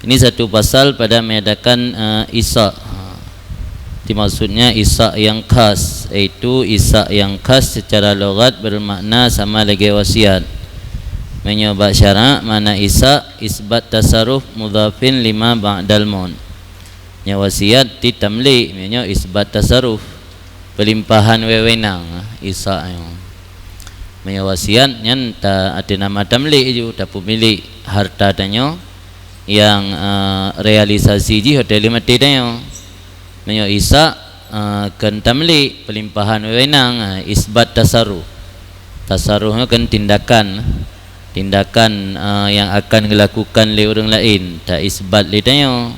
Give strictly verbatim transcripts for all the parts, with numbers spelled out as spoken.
Ini satu pasal pada mengadakan uh, isa. Jadi maksudnya isa yang khas, yaitu isa yang khas secara logat bermakna sama lagée wasiat. Meunyoe bak syarak, makna isa isbat tasarruf mudhafin lima ba'dal maut. Nyoe wasiat ti tamlik, meunyoe isbat tasarruf, peulimpahan wewenang isa nyoe. Meunyoe wasiat nyan ta ateueh nama tamlik ju, tapeumilek harta tanyoe yang uh, realisasi jih watée lheueh maté tanyoe. Meunyoe isa uh, kon tamlik, peulimpahan wewenang, uh, isbat tasarruf. Tasarruf nyoe kan tindakan, tindakan uh, yang akan dilakukan lé ureuëng laén, ta isbat lé tanyoe.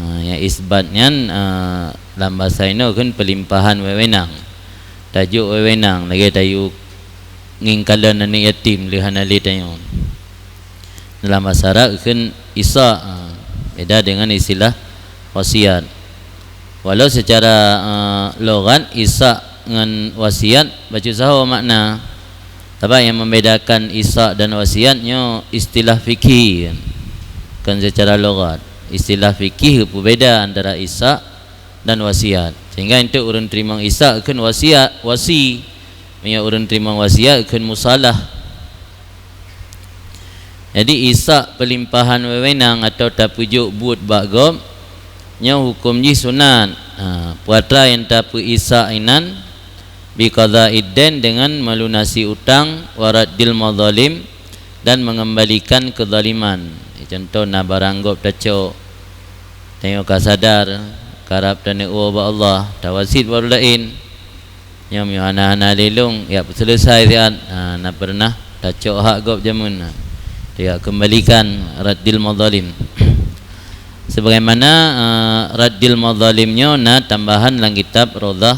Uh, yang isbat nyan uh, lam bahasa inoe kan peulimpahan wewenang. Tajok wewenang lagée tayue ngieng kalon aneuëk yatim lé hana lé tanyoe. Dalam bahasa Arab kan isa, ha, beda dengan istilah wasiat. Walau secara uh, logat isa ngon wasiat bacut sahoe makna. Tapi yang membedakan isa dan wasiat nyoe istilah fikih, kan secara logat. Istilah fikih peubeda antara isa dan wasiat. Sehingga untuk ureuëng teurimong isa kan wasiat, wasi. Meunyoe ureuëng teurimong wasiat kan musalah. Jadi isa peulimpahan wewenang atau tapeujok buet bak gob, nyoe huköm jih sunat. Ha, peue atra nyang tapeu isa inan, biqadha'id dain, dengan melunasi utang, wa raddil madhalim, dan mengembalikan kezaliman. Contoh na barang gob tacok, tanyoe ka sadar, karab taneuwoe bak Allah, tawasiet bak ureuëng laén. Nyoe meunyoe hana-hana lé lôn, jak peuseuleusai siat, ha, na peureunah tacok hak gob jameun, ha. Teuyak keumbalikan, raddil madhalim. Sebagaimana uh, raddil madhalim nyoe na tambahan lam kitab Raudhah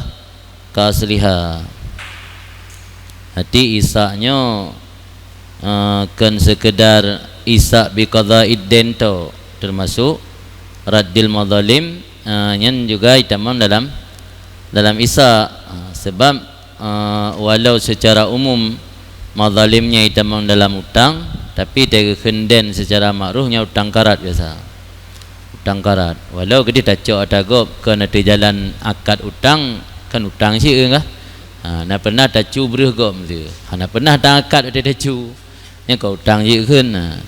Kasliha. Hati isa nyoe uh, kon sekedar isa biqadha'id dain tok, termasuk raddil madhalim, uh, nyan juga itamong dalam dalam isa. Uh, sebab uh, walau secara umum madhalim nyan itamong dalam utang, tapi teugeukheun dain secara makruh nyan utang karat biasa. Utang karat. Walau keudeh tacok ata gob kon ateueh jalan akad utang, kan utang cit kah? Ha, na pernah tacu breuh gob tu. Ha, na pernah ta akad ateueh tacu. Nyan ka utang jih kheun. Ha.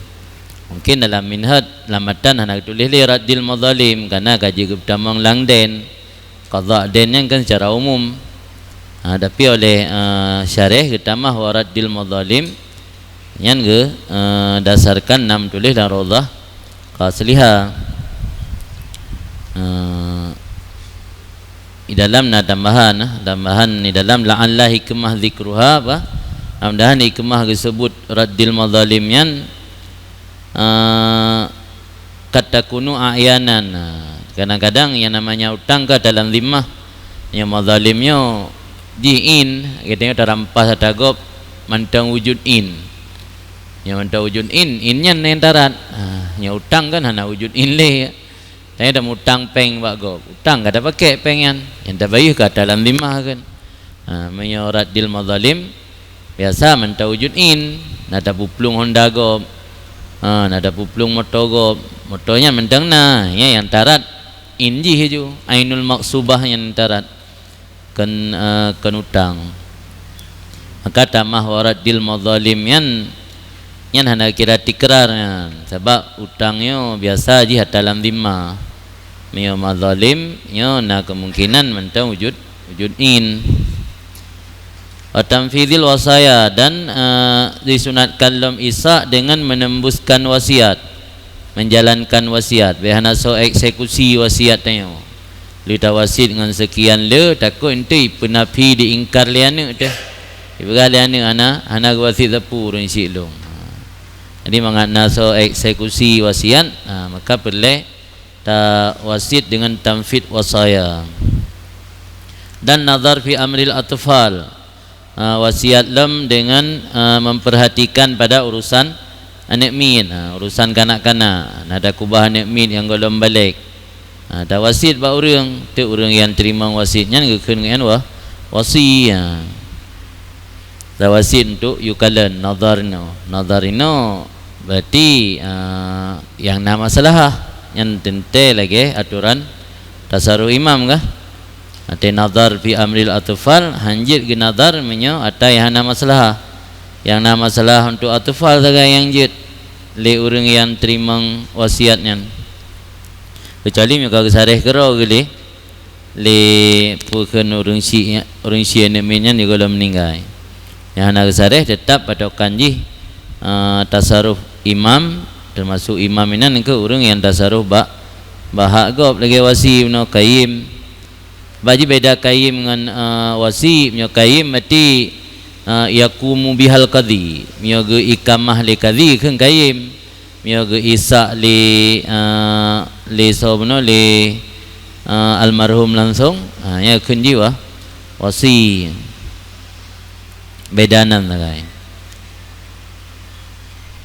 Mungkin dalam minhaj, lam matan hana geutuléh lé raddil madhalim, karena ka jeuet geutamong lam dain. Qadha dain nyan kan secara umum. Ha, tapi oleh uh, syarih geutamah wa raddil madhalim, nyan geu uh, dasarkan nam tuléh lam Raudhah Kasliha. Uh, di dalam na tambahan, tambahan di dalam la'alla hikmah zikruha apa? Mudah-mudahan hikmah geusebut raddil madhalim nyan uh, katakunu a'yanan. Kadang-kadang yang namanya utang ka dalam zimmah, yang madhalim nyoe jih in, katanya tarampas ata gob mantong wujud in. Nyoe mantong wujud in, in nyan yang tarat. Ha, nyoe utang kan hana wujud in lé. Tanya dah utang péng bak gob. Utang ka tapakai péng nyan. Yang tabayeue ka dalam zimmah kan. Ha, meunyoe raddil madhalim, biasa mantong wujud in, na tapuplueng honda gob, ha, na tapuplueng moto gob, moto nyan mantong na, ya, yang tarat in jih ju, ainul maksubah yang tarat, kon, uh, kon utang. Maka tamah wa raddil madhalim nyan, nyan hana kira tikrar nyan, sabab utang nyoe biasa jih ata lam zimmah. Meunyoe madhalim, nyoe na kemungkinan mantong wujud, wujud in. Wa tanfidhil wasaya, dan uh, disunatkan lom isa dengan menembuskan wasiat, menjalankan wasiat. Bék hana soe eksekusi wasiat tanyoe. Lé tawasiet ngon sekian le, takot enteuk peunafi diingkar lé aneuëk teh. Ipeugah lé aneuëk hana, hana geuwasiet sapeue ureuëng syiek lôn. Jadi mangat na soe eksekusi wasiat, ha, maka peureulée tawasiet dengan tanfidh wasaya. Dan nazar fi amril atfal, ha, wasiat lom dengan uh, memperhatikan pada urusan aneuëk miet, ha, urusan kanak-kanak. Na takubah aneuëk miet nyang gohlom balek. Ha, tawasiet bak ureuëng, teuk ureuëng nyang teurimong wasiet nyan geukheun ngon wa, wasi. Ha. Tawasiet untuk yukalan nazar inoe. Nazar inoe Berarti, eh, nyang na masalah nyan teuntée lagée aturan tasaruf imam kah? Até nazar fi amril atfal, hanjeuet geunazar meunyoe ata nyang hana masalah. Nyang na masalah untuk atfal sagai nyang jeuet lé ureuëng nyang teurimong wasiat nyan. Keucuali meunyoe ka geusareh keudroe geuh lé, lé peue kheun ureuëng syik, ureuëng syik aneuk miet nyan jigohlom meuninggai. Nyang hana geusareh teutap patokan jih, eh, tasaruf imam, teumasuk imam inan keu ureuëng nyang tasaruf bak, bak hak gob lagée wasi bunoe kayim. Bak jih beda kayim ngon, eh, wasi. Meunyoe kayim berarti, eh, yaqumu bihal qadhi. Meunyoe geu ikamah lé qadhi kheun kayim. Meunyoe geu isak lé, eh, lé soe bunoe lé, eh, almarhum langsong, ha, nyan kheun jih wa-, wasi. Beda nan sagai.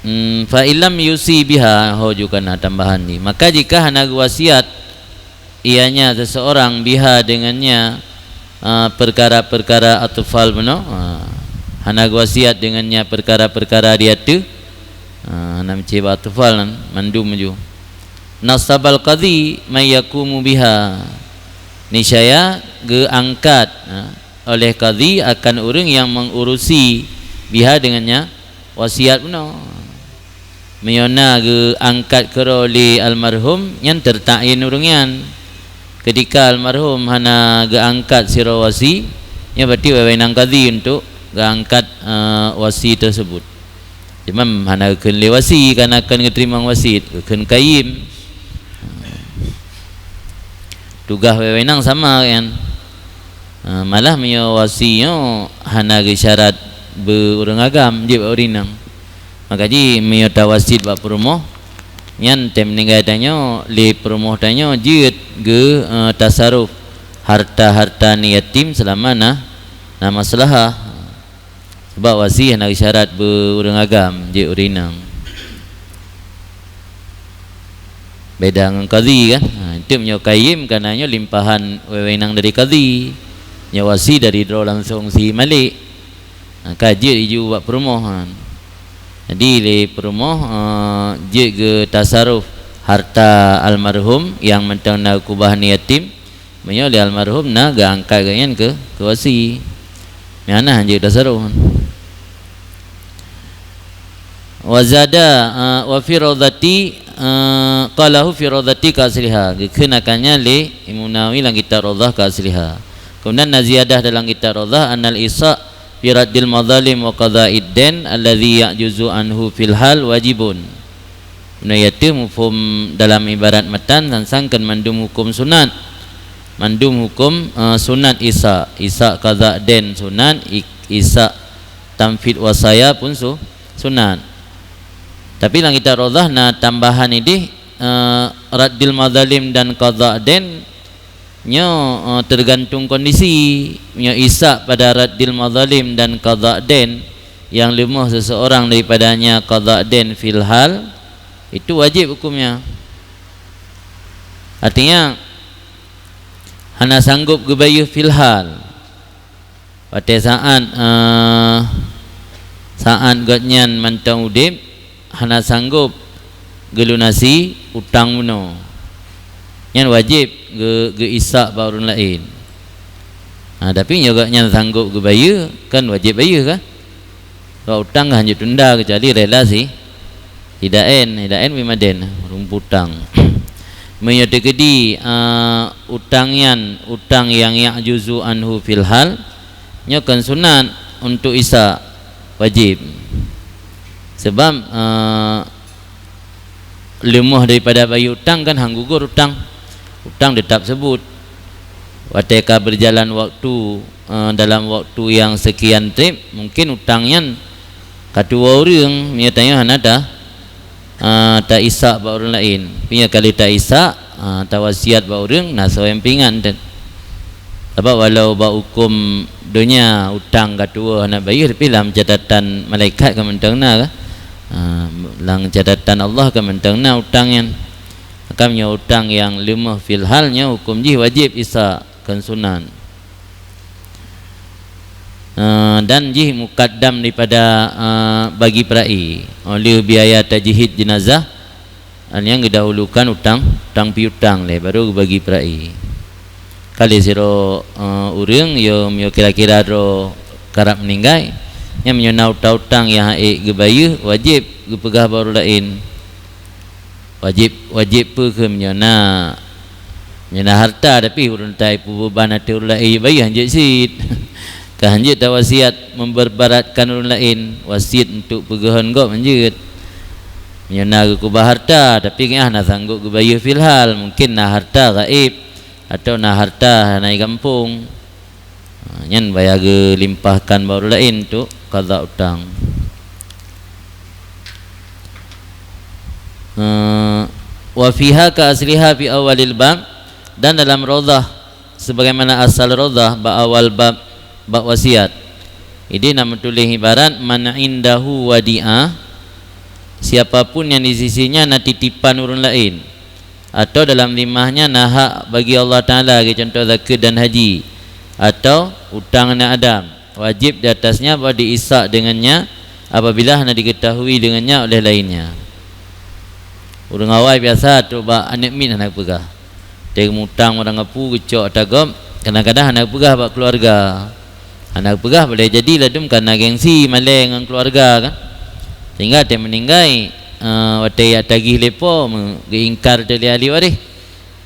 Hmm, fa illam yusi biha, ho juga na tambahan jih. Maka jika hana geuwasiat ianya seseorang biha dengannya, ah, perkara-perkara atfal bunoe, ah, hana geuwasiat dengannya perkara-perkara di ateueh, ah, hana meucebak atfal nan mandum ju. Nasabal qadhi may yaqumu biha. Niscaya geuangkat, ah, oleh qadhi akan ureuëng yang mengurusi biha dengannya wasiat bunoe. Meunyoe na geuangkat keudroe lé almarhum, nyan teutayin ureuëng nyan. Ketika almarhum hana geuangkat sidroe wasi, nyan berarti wewenang qadhi untuk geuangkat, eh, wasi tersebut. Cuma hana geukheun lé wasi, karena kon geuteurimong wasiet, geukheun kayim. Tugaih wewenang sama kan. Ha, malah meunyoe wasi nyoe hana geusyarat beu ureuëng agam, jeuet bak ureuëng inong. Maka jih meunyoe tawasiet bak peurumoh, nyan tém meuninggai tanyoe, lé peurumoh tanyoe jeuet geu, eh, tasaruf harta-harta ni yatim seulama na, na maslahah. Sabab wasi hana geusyarat beu ureuëng agam, jeuet ureuëng inong. Beda ngon qadhi kan? Ha, itu meunyoe kayim, karena nyoe limpahan wewenang dari qadhi. Nyoe wasi dari droe langsong si malik. Ha, ka jeuet iju bak peurumoh kan. Jadi lé peurumoh, eh, jeuet geutasaruf harta almarhum nyang mantong na kubah ni yatim. Meunyoe lé almarhum na geuangkat geuh nyan keu, keu wasi. Nyan hana hanjeuet tasaruf. Wa zada, eh, wa fi raudhati, eh, qalahu fi raudhati ka asliha. Geukheun akan nyan lé Imam Nawawi lam kitab Raudhah ka asliha. Kemudian na ziyadah dalam kitab Raudhah, annal isa fi raddil madhalim wa qadha'id dain alladhi ya'juzu anhu fil hal wajibun. Meunyoe yaitu muphom dalam ibarat matan, sang-sang kon mandum huköm sunat. Mandum huköm, eh, sunat isa. Isa qadha dain sunat, i-, isa tamfid wasaya pun su-, sunat. Tapi lam kitab Raudhah na tambahan ideh, eh, raddil madhalim dan qadha dain nyoe, eh, tergantung kondisi. Nyoe isa pada raddil madhalim dan qadha dain, yang leumoh seseorang daripadanya qadha dain fil hal, itu wajib hukumnya. Artinya, hana sanggup geubayeue fil hal. Watée saát, eh, saát gobnyan mantong udeb, hana sanggob geulunasi utang bunoe. Nyan wajéb geu-, geuisa bak ureuëng laén. Ha, tapi nyoe gobnyan sanggob geubayeue, kan wajéb bayeue kan? Bak utang ka hanjeuet tunda keucuali rela si hidaen, hidaen bimaden, rumpu utang. Meunyoe teukeudi, eh, utang nyan, utang nyang ya'juzu anhu fil hal, nyoe kon sunat untuk isa, wajéb. Sebab, eh, leumoh daripada bayeue utang kan han gugur utang. Utang teutap seubut. Watée ka beujalan waktu, eh, dalam waktu nyang seukian treb, mungken utang nyan ka tuwoe ureuëng, meunyoe tanyoe hana ta-, ah, taisa bak ureuëng laén. Meunyoe ka lheueh taisa, ah, tawasiat bak ureuëng, na soe nyang peuingat. Sabab walau bak huköm donya utang ka tuwoe hana bayeue, tapi lam catatan malaikat ka mantong na kan? Ah, lam catatan Allah ka mantong na utang nyan. Maka meunyoe utang nyang leumoh fil hal, nyoe huköm jih wajéb isa, kon sunat. Eh, dan jih mukaddam daripada, eh, bagi peura'i. Oleh biaya tajhid jenazah, eh, nyang geudahulukan utang, utang piutang lé, baru geubagi peura'i. Ka lé sidroe, eh, ureuëng, yo, yo kira-kira droe karab meuninggai, nyan meunyoe na utang-utang nyang han ék geubayeue, wajéb geupeugah bak ureuëng laén. Wajéb, wajéb peue keuh meunyoe na, meunyoe na hareuta, tapi ureuëng tai peubeuban ateueh ureuëng laén bayeue, hanjeuet cit. Ka hanjeuet tawasiat memperberatkan ureuëng laén, wasiet untuk peugeuhon gob hanjeuet. Meunyoe na geukeubah hareuta, tapi gobnyan hana sanggob geubayeue filhal, mungkin na hareuta gaéb, atau na hareuta hana gampông. Ha, nyan payah geulimpahkan bak ureuëng laén untuk qadha utang. Eh, wa fiha ka asliha fi awalil bab, dan dalam Raudhah, sebagaimana asal Raudhah bak awal bab, bab wasiat. Idéh na meutuléh ibarat, "Man indahu wadi'ah," siapapun yang di sisinya na titipan ureuëng laén, atau dalam zimahnya na hak bagi Allah Taala, lagée contoh zakeuet dan haji, atau utang aneuk Adam, wajéb di atasnya bahwa diisak dengannya apabila hana diketahui dengannya oleh lainnya. Ureuëng awai biasa trok bak aneuk miet hana geupeugah. Watée geumutang barang kapeue geucok ata gob, kadang-kadang hana geupeugah bak keuluwarga. Hana geupeugah boleh jadi ladum karena gengsi malée ngon keuluwarga kan. Sehingga watée meuninggai, eh, watée jak tagih lé po, meu-, geuingkar teuh lé ahli waréh.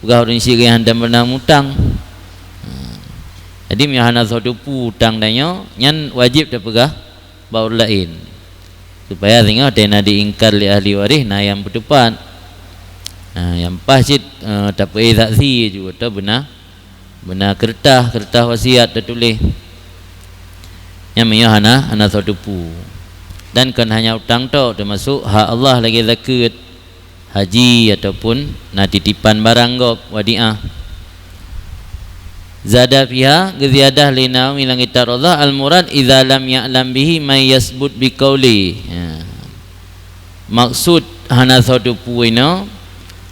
Peugah ureuëng syik geuh nyang hana pernah mutang. Ha. Jadi meunyoe hana soe teupeu utang tanyoe, nyan wajéb tapeugah bak ureuëng laén. Supaya singoh watée na diingkar lé ahli waréh na nyang peuteupat. Nah, nyang paih cit, eh, tapeuék saksi ju atau beuna, beuna keureutah, keureutah wasiat tatuléh. Nyan meunyoe hana, hana soe teupeu. Dan kon hanya utang tok, teumasok hak Allah lagée zakeuet, haji ataupun na titipan barang gob, wadi'ah. Zada fiha, geuziyadah lé Nawawi lam kitab Raudhah, al-murad idza lam ya'lam bihi man yasbut biqauli. Ya. Maksud hana soe teupeu inoe,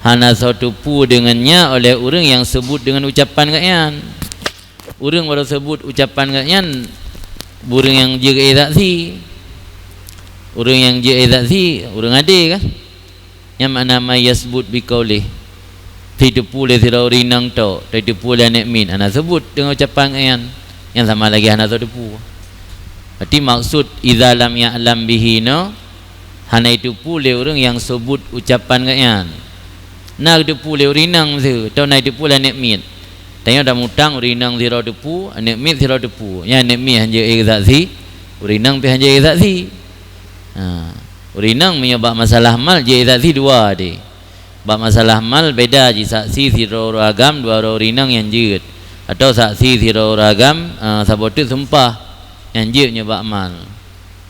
hana soe teupeu deungon nyan oleh ureuëng nyang seubut deungon ucapan gobnyan. Ureuëng baru seubut ucapan gobnyan, ureuëng nyang jeuet saksi. Ureuëng nyang jeuet saksi, ureuëng adé kah? Nyan makna man yasbut biqaulih. Teuteupeu lé sidroe ureuëng inong tok, teuteupeu lé aneuk miet, hana seubut deungon ucapan gobnyan. Nyan sama lagée hana soe teupeu. Berarti maksud idza lam ya'lam bihi nyoe, hana jiteupeu lé ureuëng nyang seubut ucapan gobnyan. Na jiteupeu lé ureuëng inong miseue, atau na jiteupeu lé aneuk miet. Tanyoe tamutang ureuëng inong sidroe teupeu, aneuk miet sidroe teupeu. Nyan aneuk miet hanjeuet saksi, ureuëng inong pih hanjeuet saksi. Ha, ureuëng inong meunyoe bak masalah mal jeuet saksi dua deh. Bak masalah mal beda jisaksi sidroe ureuëng agam dua droe ureuëng inong nyang jeuet, atau saksi sidroe ureuëng agam, eh, saboh teuk sumpah nyang jeuet nyoe bak mal.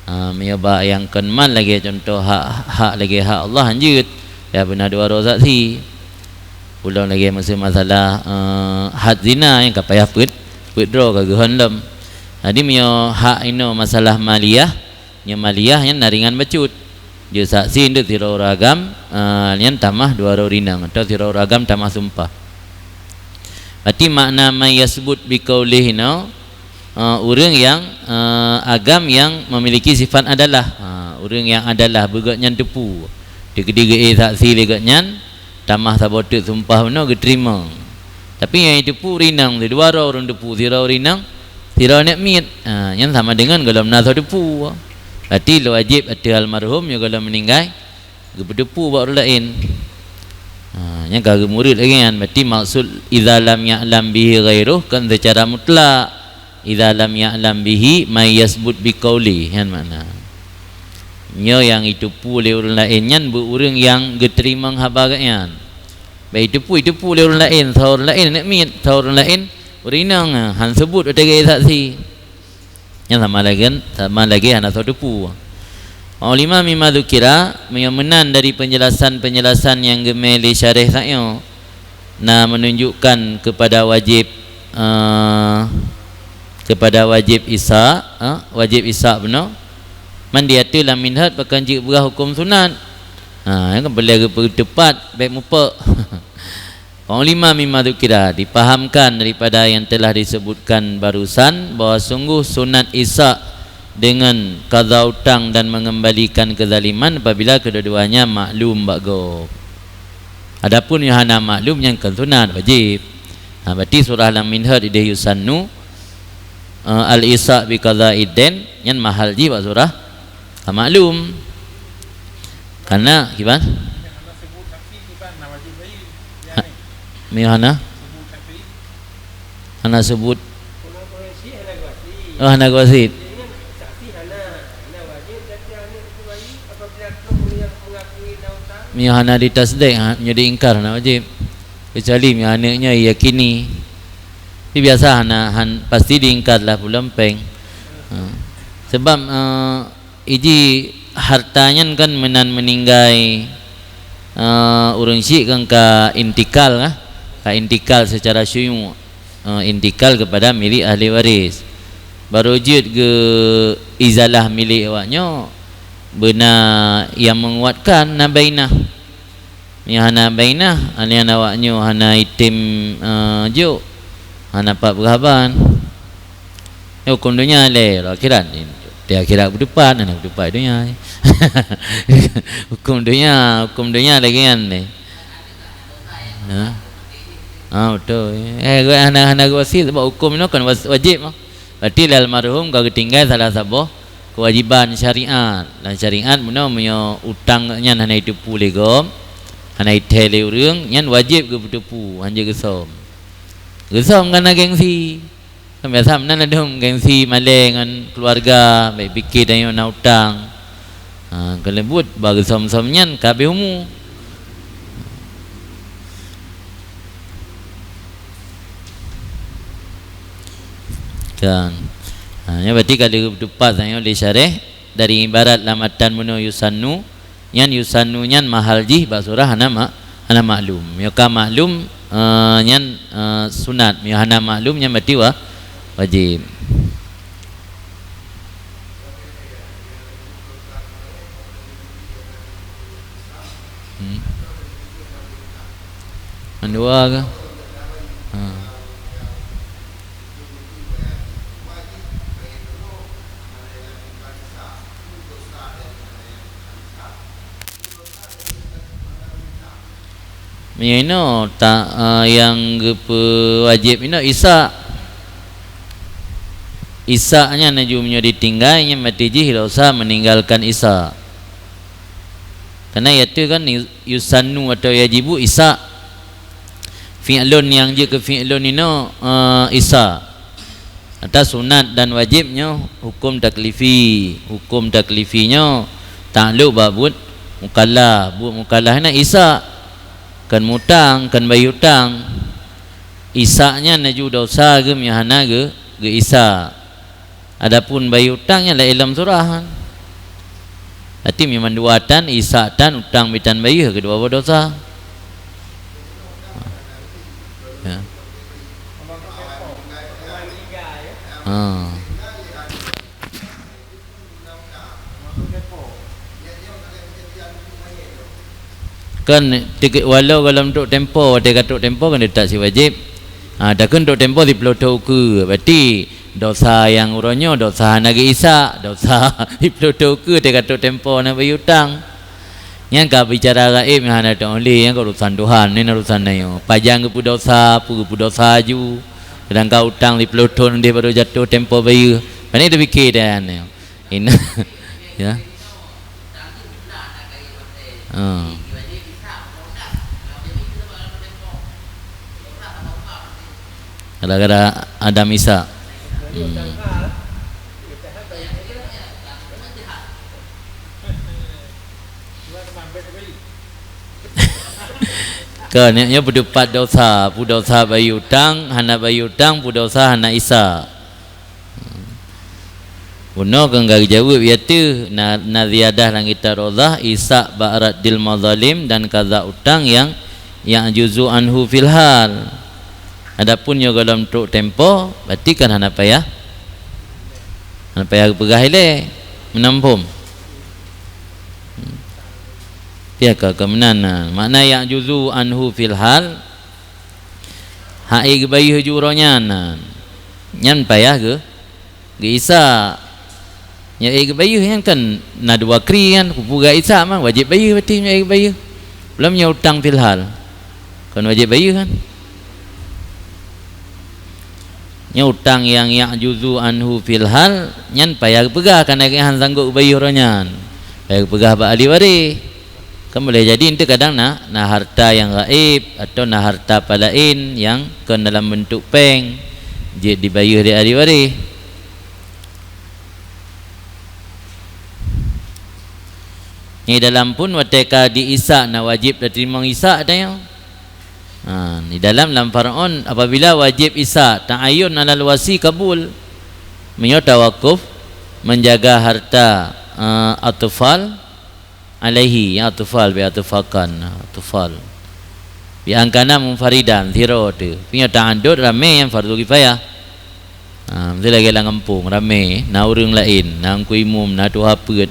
Ha, meunyoe bak nyang kon mal lagée contoh hak, hak lagée hak Allah hanjeuet, ya beuna dua droe saksi. Ulôn lagée meuseu masalah, eh, had zina nyang ka payah peuet, peuet droe ka geuhon lom. Jadi meunyoe hak inoe masalah maliyah, nyoe maliyah nyan na ringan bacut. Jeuet saksi deuek sidroe ureuëng agam, eh, nyan tamah dua droe ureuëng inong, atau sidroe ureuëng agam tamah sumpah. Berarti makna man yasbut biqaulih inoe, eh, ureuëng nyang, eh, agam nyang memiliki sifat adalah. Ha, ureuëng nyang adalah beugét nyan teupeu. Dikeue-dikeue saksi lé gét nyan, tamah saboh teuk sumpah bunoe geuteurimong. Tapi nyang jiteupeu ureuëng inong, sidua droe ureuëng teupeu, sidroe ureuëng inong, sidroe aneuk miet. Ha, nyan sama deungon gohlom na soe teupeu. Berarti lé wajéb ateueh almarhum nyoe gohlom meuninggai, geupeuteupeu bak ureuëng laén. Ha, nyan ka geumurit lagée nyan. Berarti maksud idza lam ya'lam bihi ghairuh kan secara mutlak. Idza lam ya'lam bihi man yasbut biqauli, nyan makna. Nyoe nyang jiteupeu lé ureuëng laén nyan beu ureuëng nyang geuteurimong haba gét nyan. Bah jiteupeu, jiteupeu lé ureuëng laén, soe ureuëng laén aneuk miet, soe ureuëng laén ureuëng inong, han seubut watée gét saksi. Nyan sama lagée, sama lagée hana soe teupeu. Ulima mimma dzukira, meunyoe meunan dari penjelasan-penjelasan nyang geumé lé syarah sayoe, na menunjukkan kepada wajéb, eh, kepada wajéb isa, eh, wajéb isa bunoe. Man diatu lam minhaj pakon jeuet peugah huköm sunat. Ha, nyan kan boleh geupeuteupat bék mupok. Panglima mimma dzukira, dipahamkan daripada yang telah disebutkan barusan bahwa sungguh sunat isa dengan qadha utang dan mengembalikan kezaliman apabila kedua-duanya maklum bak gob. Adapun nyang hana maklum, nyan kon sunat, wajib. Ha, berarti surah lam minhaj ideh yusannu, eh, al-isa bi qadha'id dain, nyan mahal jih bak surah al-maklum. Karena kiban? Ha, miyuhana? Hana sebut. Oh, hana geuwasiet. Meunyoe hana ditasdek, ha, meunyoe diingkar, hana wajib. Kecuali meunyoe aneuk nyoe yakini. Tapi biasa hana, han, pasti diingkar lah pulang péng. Ha. Sebab, eh, iji harta nyan kan meunan meuninggai, eh, ureuëng syik kan ka intikal, kan? Ka intikal secara syuyu', eh, intikal kepada milik ahli waris. Barô jeuet geu izalah milik awak nyoe beuna nyang menguatkan, na bainah. Meunyoe hana bainah, nyan awak nyoe hana item, eh, jok, hana pat peuhaban. Nyoe huköm donya lé, akhirat. Di akhirat beuteupat, hana beuteupat donya. Huköm donya, huköm donya lagée nyan lé. Ha? Ha, beutôi. Eh, hana, hana geuwasiet sebab huköm nyoe kan was-, wajib mah. Berarti lé almarhum ka geutinggai salah saboh kewajiban syariat. Lam syariat meunoe meunyoe utang nyan hana jiteupeue lé gob, hana jithèe lé ureuëng, nyan wajéb geupeuteupeue, hanjeuet geusöm. Geusöm kareuna gengsi. Kan biasa meunan ladôm gengsi malèe ngon keuluwarga, bèk pike tanyoe na utang. Ha, keuneuk buet bak geusöm-söm nyan ka habéh umu. Kan. Ha, nyan berarti ka lheueh teupat tanyoe lé syarah dari ibarat lam matan meunoe yusannu, nyan yusannu nyan mahal jih bak surah hana ma-, hana maklum. Meunyoe ka maklum, eh, nyan, eh, sunat. Meunyoe hana maklum nyan berarti wa-, wajib. Hmm. Mandua ke? Ha. Meunyoe inoe ta-, eh, nyang geupeuwajéb inoe isa. Isa nyan laju meunyoe ditinggai, nyan maté jih dosa meninggalkan isa. Karena yaitu kan yu-, yusannu atau yajibu isa. Fi'lun nyang jeuet keu fi'lun inoe, eh, isa. Ata sunat dan wajéb nyoe huköm taklifi. Huköm taklifi nyoe taklok bak buet mukallaf. Buet mukallaf na isa. Kan mutang, kan bayeue utang. Isa nyan laju dosa geuh meunyoe hana geu-, geu-isa. Adapun bayeue utang nyan laén lom surah. Berarti meunyoe mandua tan, isa tan, utang bitan bayeue keudua boh dosa. Ya. Ha. Kan tike-, walau golom trok tempo, watée ka trok tempo kan teutap si wajéb. Ha, takheun trok tempo siplôh thôn ukeue. Berarti dosa nyang uroe nyoe dosa hana geu-isa, dosa siplôh thôn ukeue watée ka trok tempo na bayeue utang. Nyan ka bicara gaéb nyang hana teuoleh, nyan ka urusan Tuhan, nyan urusan nyoe. Pajan geupeudosa, peue geupeudosa aju. Kadang ka utang siplôh thôn deh baru jatoh tempo bayeue. Pane teupike dan nyoe. Ina, ya. Ha. Gara-gara Adam Isa. Hmm. Kan, nyoe, nyoe peuteupat dosa, peue dosa bayeue utang, hana bayeue utang, peue dosa hana isa. Bunoe keu ka geujaweueb, yaitu na, na ziyadah lam kitab Raudhah, isa ba'raddil mazalim dan qadha utang nyang, nyang juzu anhu fil hal. Adapun nyoe golom trok tempo, berarti kan hana payah, hana payah geupeugah ilée, meunan phom. Piah ka, ka meunan na. Makna nyang juzu anhu fil hal, Han ék geubayeue ju uroe nyan, nyan payah geu-, geuisak. Nyang ék geubayeue nyan kan na dua kri nyan, peue geuisak mah, wajéb bayeue berarti nyang ék geubayeue. Lom nyoe utang fil hal. Kon wajéb bayeue kan? Nyoe utang nyang ya'juzu anhu fil hal, nyan payah geupeugah, kana geuh han sanggob geubayeue uroe nyan. Payah geupeugah bak ahli waréh. Kan boleh jadi eunteuk kadang na, na harta nyang gaéb atau na harta palaén nyang kon dalam beuntuk péng, jeuet dibayeue lé ahli waréh. Nyoe dalam phon watée ka diisak na wajéb tateurimong isak tanyoe. Ha, di dalam lam far'on apabila wajéb isak ta'ayyun alal wasi kabul. Meunyoe tawakuf menjaga harta, eh, atfal alaihi, ya atfal bi atfakan, atfal. Bi angkana munfaridan, sidroe teuh. Meunyoe ta'addud ramé nyang fardu kifayah. Ha, miseu lagée lam gampông ramé, na ureuëng laén, na Teungku Imum, na tuha peuet,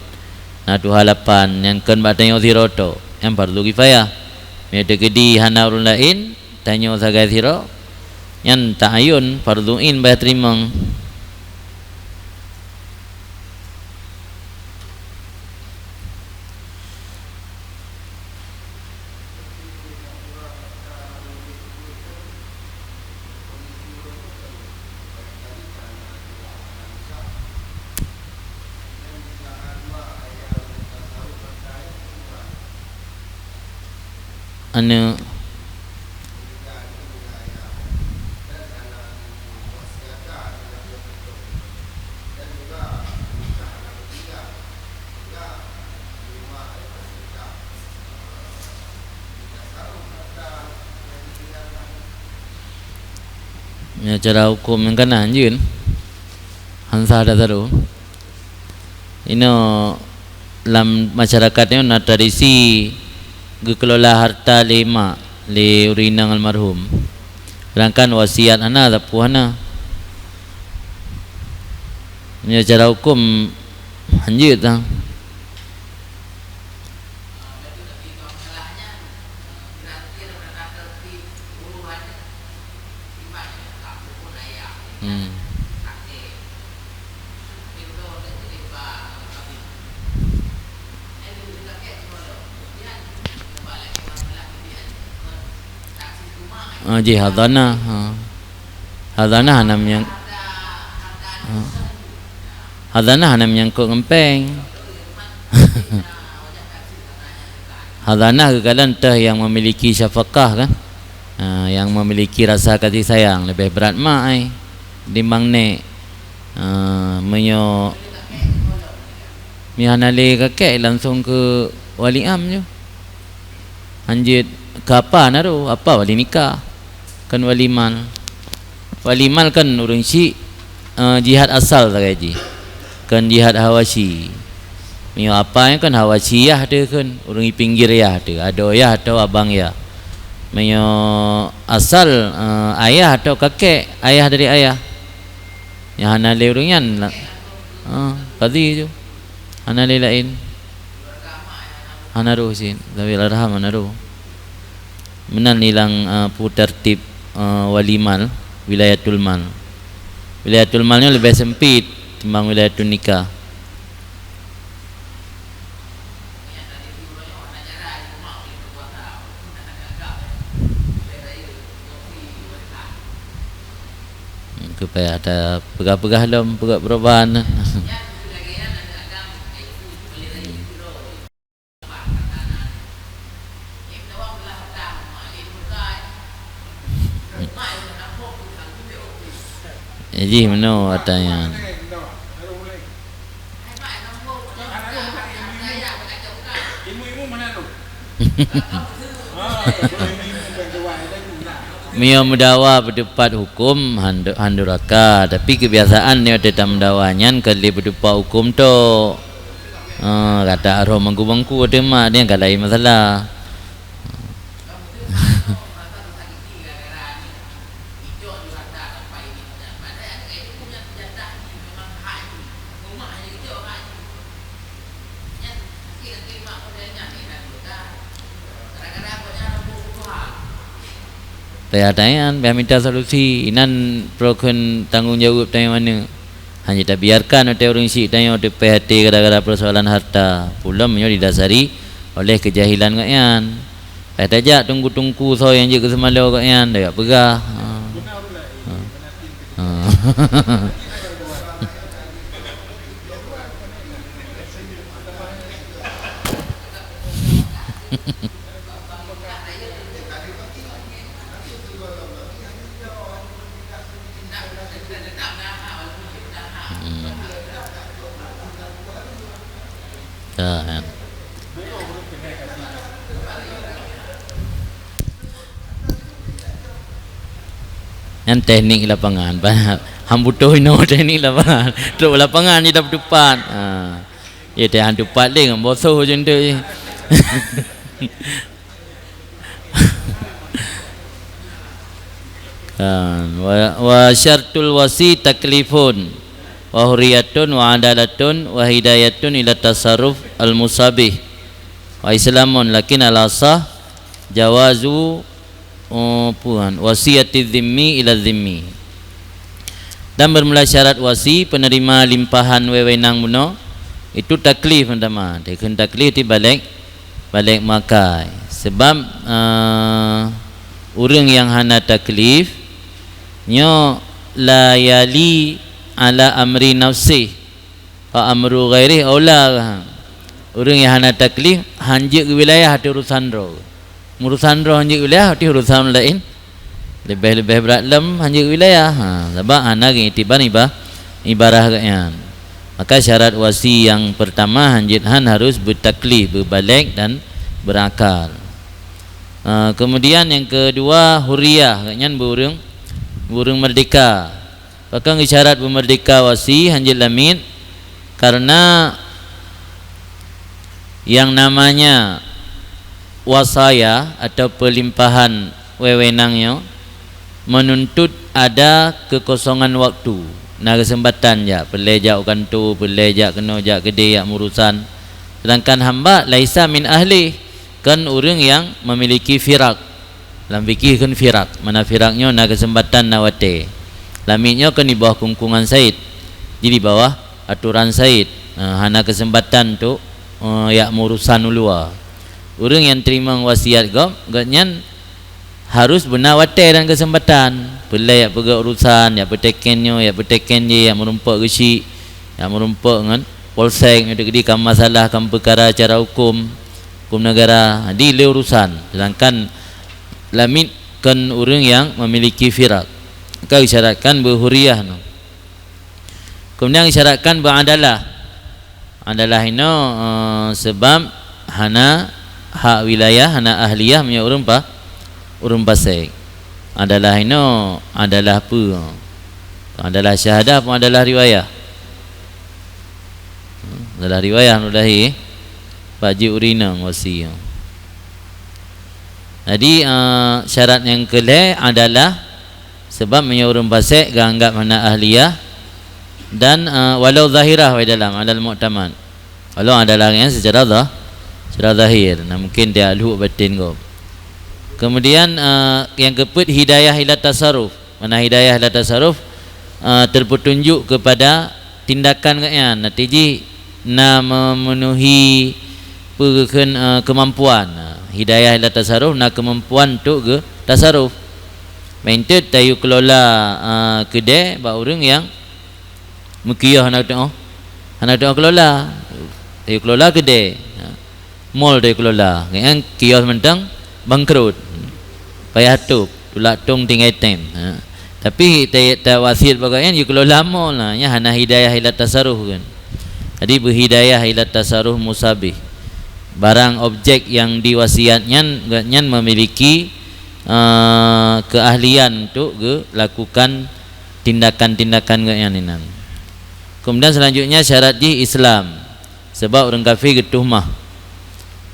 na tuha lapan, nyang kon bak tanyoe sidroe tok, nyan fardu kifayah. Meunyoe teukeudi hana ureuëng laén, tanyoe sagai sidroe, nyan ta'ayyun, fardu ain bah teurimong. Aneuk. Nyoe cara huköm nyang kana hanjeut, han sah tasaru. Inoe lam masyarakat nyoe na tradisi geukelola harta lé mak, lé ureuëng inong almarhum. Sedangkan wasiat hana, sapeue hana. Nyoe cara huköm hanjeut tang. Hmm. Ah, jih hadanah, ha. Hadanah hana menyang-, ha. Hadanah hana menyangkut ngon péng. Hadanah geukalon teuh nyang memiliki syafaqah kan? Ha, nyang memiliki rasa kasih sayang, leubeh brat mak ai timbang nék. Ha, meunyoe, meunyoe hana lé kakek, langsung keu wali am ju. Hanjeut keu apa na roh, apa wali nikah, kon wali mal. Wali mal kan ureuëng syik, eh, jihad asal sagai jih, kon jihad hawashi. Meunyoe apa nyan kan hawashi yah teuh, kon ureuëng pinggir yah teuh, adoe yah atau abang yah. Meunyoe asal, eh, ayah atau kakek, ayah dari ayah. Nyang hana lé ureuëng nyan la-, eh, kadhi ju. Hana lé laén. Hana roh cit, zawil arham hana roh. Meunan ilang, eh, peue tartib, eh, wali mal, wilayatul mal. Wilayatul mal nyoe leubeh sempit timbang wilayatun nikah. Keu payah tapeugah-peugah lom, peugah perubahan. Jih meunoe ata nyan. Meunyoe meudawa beuteupat huköm, han du-, han duraka, tapi keubiasaan nyoe teutab meudawa nyan ka lé beuteupat huköm tok. Ah, gata roh mangku-mangku ateueh mak nyan ka laén masalah. Payah tanyoe, payah minta solusi, inan proh kheun tanggong jaweueb tanyoe meunan. Hana tabiarkan watée ureuëng syiek tanyoe teupéh até gara-gara peusoalan harta. Pulom nyoe didasari oleh keujahilan gobnyan. Payah tajak teungku-teungku soe nyang jeuet keu seumalo gobnyan, tajak peugah. Ha. Ha. Ha. Hmm. Ya, ya. Nyan teknik lapangan, Pak. Hana butuh inoe teknik lapangan. Trok lapangan je dapat tupat. Ha. Ya, teuh han tupat lé ngon bosoh je enteuk je. Kan, wa, wa syartul wasi taklifun, wa huriyatun, wa adalatun, wa hidayatun ila tasarruf al-musabih, wa islamun, lakin al-asah jawazu, oh, puan, wasiyati zimmi ila zimmi. Dan bermula syarat wasi, penerima limpahan wewenang bunoe, itu taklif pertama. Dikheun taklif di balik, balik makai. Sebab, eh, ureuëng nyang hana taklif, nyoe la yali ala amri nafsih, fa amru ghairih aula. Ureuëng nyang hana taklif, han jeuet keu wilayah ateueh urusan droe. Urusan droe han jeuet keu wilayah, ateueh urusan laén. Leubeh-leubeh brat lom han jeuet keu wilayah. Ha, sabab hana geuiktibar iba-, ibarah gobnyan. Maka syarat wasi nyang pertama han jeuet han harus beutaklif, beubalek dan berakal. Ha, kemudian nyang kedua, huriyah, gobnyan beu ureuëng, beu ureuëng merdeka. Pakon geusyarat beumeurdeka wasi han jeuet lamiet, karena yang namanya wasaya atau peulimpahan wewenang nyoe menuntut ada kekosongan waktu. Na keuseumpatan jak, peureulée jak u kantô, peureulée jak keunoe, jak keudeh, jak meurusan. Sedangkan hamba laisa min ahlih, kon ureuëng nyang memiliki firak. Lam fikih kheun firak, mana firak nyoe na keuseumpatan na watée. Lamiet nyoe kheun di bawah kungkungan said, jadi di bawah atoran said. Eh, hana keuseumpatan untuk, eh, jak meurusan u luwa. Ureuëng nyang teurimong wasiat gob, gobnyan harus beuna watée dan keuseumpatan. Peureulée jak peugét urusan, jak peuteken nyoe, jak peuteken jéh, jak meurumpok geuchik, jak meurumpok ngon polsek, nyoe teuk di kam masalah, kam peukara cara huköm, huköm neugara, di lé urusan. Sedangkan lamiet kon ureuëng nyang memiliki firak. Ka geusyaratkan beuhuriyah nyoe. Kemudian geusyaratkan beuadalah. Adalah inoe, eh, sebab hana hak wilayah, hana ahliyah meunyoe ureuëng pa-, ureuëng pasék. Adalah inoe, adalah peue? Adalah syahadah pun adalah riwayah. Hmm, adalah riwayah mudahi. Pak Ji ureuëng inong wasi. Jadi, eh, syarat nyang keulhée adalah sebab meunyoe ureuëng pasék geuanggab hana ahliyah dan, eh, walau zahirah wai dalam alal mu'tamad. Walau adalah nyan secara zah-, secara zahir, nah mungkin dia lhok batin gob. Kemudian, eh, nyang keupeuet hidayah ila tasarruf. Mana hidayah ila tasarruf, eh, terpetunjuk kepada tindakan gobnyan, natijih na memenuhi peue geukheun, eh, keumampuan. Hidayah ila tasarruf na keumampuan untuk geutasarruf. Meunteuet tayue keulola, eh, keudée bak ureuëng nyang meukiyoh hana teuoh, hana teuoh keulola. Tayue keulola keudée. Mall tayue keulola. Nyan kios mantong bangkrut. Payah tôb, tulak tong tinggai tem. Ha. Tapi ta-, tawasiet bak gobnyan jikelola mall, ha, nyan hana hidayah ila tasarruf kan. Jadi beuhidayah ila tasarruf musabih. Barang objek nyang diwasiat nyan, nyan memiliki, eh, keahlian untuk gelakukan tindakan-tindakan gobnyan inan. Kemudian selanjutnya syarat jih Islam. Sabab ureuëng kafé geutuhmah.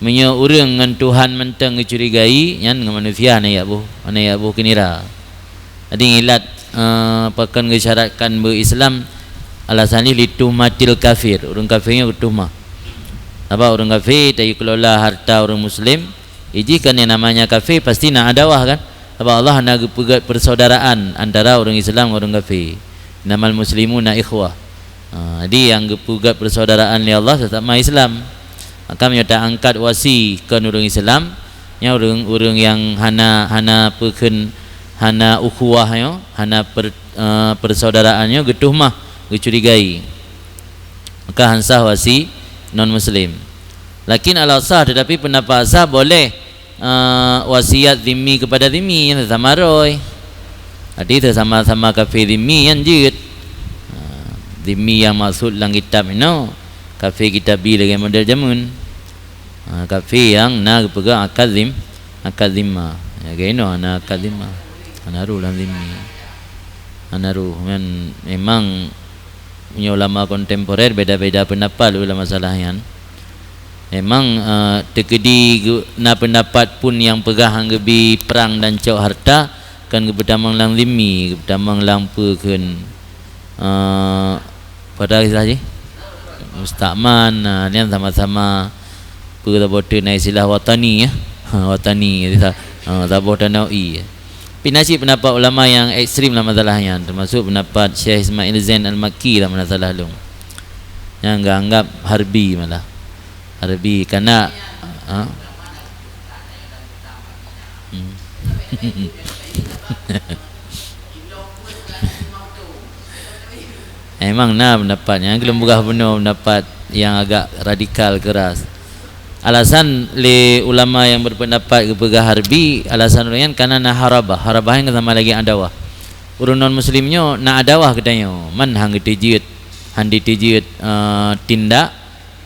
Meunyoe ureuëng ngon Tuhan mantong geucurigai, nyan ngon manusia hana jak boh, hana jak boh keunira. Jadi ngilat, eh, pakon geusyaratkan beu Islam, alasan jih lituhmatil kafir, ureuëng kafé nyoe geutuhmah. Sabab ureuëng kafé tayue keulola harta ureuëng muslim, jih kan yang namanya kafé pasti na adawah kan? Sabab Allah hana geupeugét persaudaraan antara ureuëng Islam ngon ureuëng kafé. "Innamal muslimuna ikhwah." Ha, jadi nyang geupeugét persaudaraan lé Allah sesama Islam. Maka meunyoe ta angkat wasi kon ureuëng Islam, nyan ureuëng-ureuëng nyang hana, hana peukheun, hana ukhuwah nyoe, hana per-, eh, persaudaraan nyoe geutuhmah, geucurigai. Maka han sah wasi non muslim. Lakin ala sah, tetapi pendapat sah boleh, eh, wasiat zimmi kepada zimmi, nyan sama roh. Jadi sama-sama kafé zimmi nyan jeuet. Ha, zimmi nyang maksud lam kitab inoe, kafé kitabi lagée model jameun. Ha, kafé nyang na geupeugah akad zim-, akad zimmah. Ya, keunoe na akad zimmah. Hana rôh lam zimmi. Hana rôh. Nyan memang meunyoe ulama kontemporer beda-beda pendapat lé lam masalah nyan. Memang, eh, teukeudi geu-, na pendapat pun nyang peugah han geubi prang dan cok harta, kan geupeutamong lam zimmi, geupeutamong lam peue kheun, eh, pada kisah jih? Mustakman, nah, nyan sama-sama peue saboh teuk na istilah watani, ya. Ha, watani, jadi sa-, ha, saboh tanoh ie. Tapi na cit pendapat ulama nyang ekstrem lam masalah nyan, termasuk pendapat Syekh Ismail Zain Al-Makki lam masalah lông. Nyang geuanggap harbi malah. Harbi kana, ha? Hmm. Memang na pendapat nyan, keu lôn peugah bunoe pendapat nyang agak radikal, keras. Alasan lé ulama nyang berpendapat geupeugah harbi, alasan ureuëng nyan kana na harabah. Harabah nyan sama lagée adawah. Ureuëng non muslim nyoe na adawah geutanyoe, man han geuteujeuet, han diteujeuet, eh, tindak,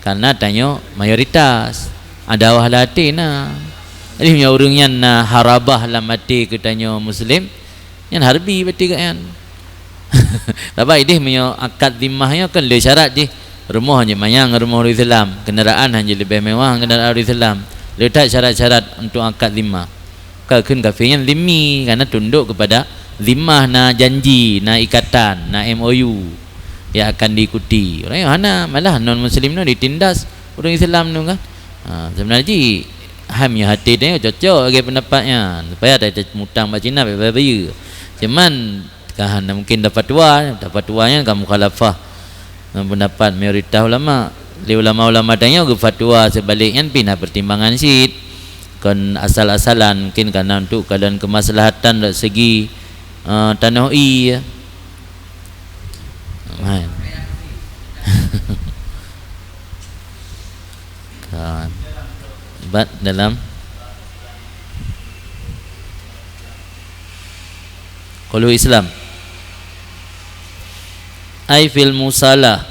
karena tanyoe mayoritas. Adawah lam até na. Jadi meunyoe ureuëng nyan na harabah lam até geutanyoe muslim, nyan harbi berarti geuh nyan. Sabab ideh meunyoe akad zimmah nyoe kan le syarat jih. Rumoh jih manyang rumoh ureuëng Islam, kendaraan han jih leubeh mewah kendaraan ureuëng Islam. Le that syarat-syarat untuk akad zimmah. Ka kheun kafé nyan zimmi, karena tunduk kepada zimmah, na janji, na ikatan, na M O U yang akan diikuti. Ureuëng nyoe hana, malah non muslim nyoe ditindas ureuëng Islam nyoe kan. Ha, sebenarnya jih, hai meunyoe até tanyoe cocok lagée pendapat nyan, supaya tateumutang bak Cina bayeue-bayeue. Cuman, ka hana mungkin tafatwa, tafatwa nyan ka mukhalafah ngon pendapat mayoritas ulama. Lé ulama-ulama tanyoe geufatwa seubalek nyan pih na pertimbangan cit. Kon asal-asalan, mungkin karena untuk keadaan kemaslahatan dari segi, eh, tanoh ie. Kan. Kan. Bat dalam Qauluhu Islam. Ai fil musalah.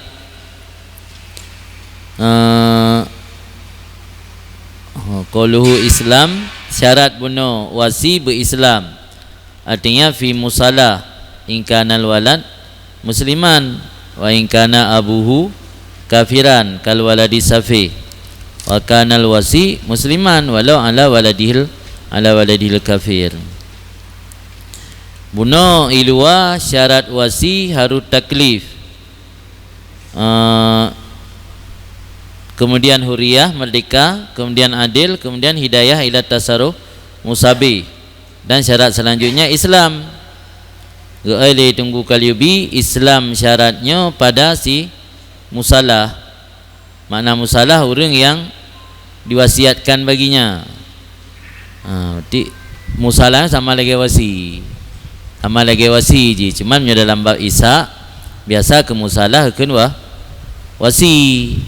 Eh, qauluhu Islam, syarat bunoe wasi beu-Islam. Artinya fi musalah, in kanal walad musliman, wa in kana abuhu kafiran kal waladi safih, wa kanal wasi musliman walau ala waladihil, ala waladihil kafir. Bunoe i luwa syarat wasi harus taklif, eh, kemudian huriyah, merdeka, kemudian adil, kemudian hidayah ila tasarruf, musabih. Dan syarat selanjutnya Islam. Geuai lé Teungku Kalyubi, Islam syaratnya pada si musalah. Makna musalah, ureuëng nyang diwasiatkan baginya. Ha, berarti musalah sama lagée wasi. Sama lagée wasi jih. Cuman meunyoe dalam bab isa, biasa keu musalah kheun wa-, wasi.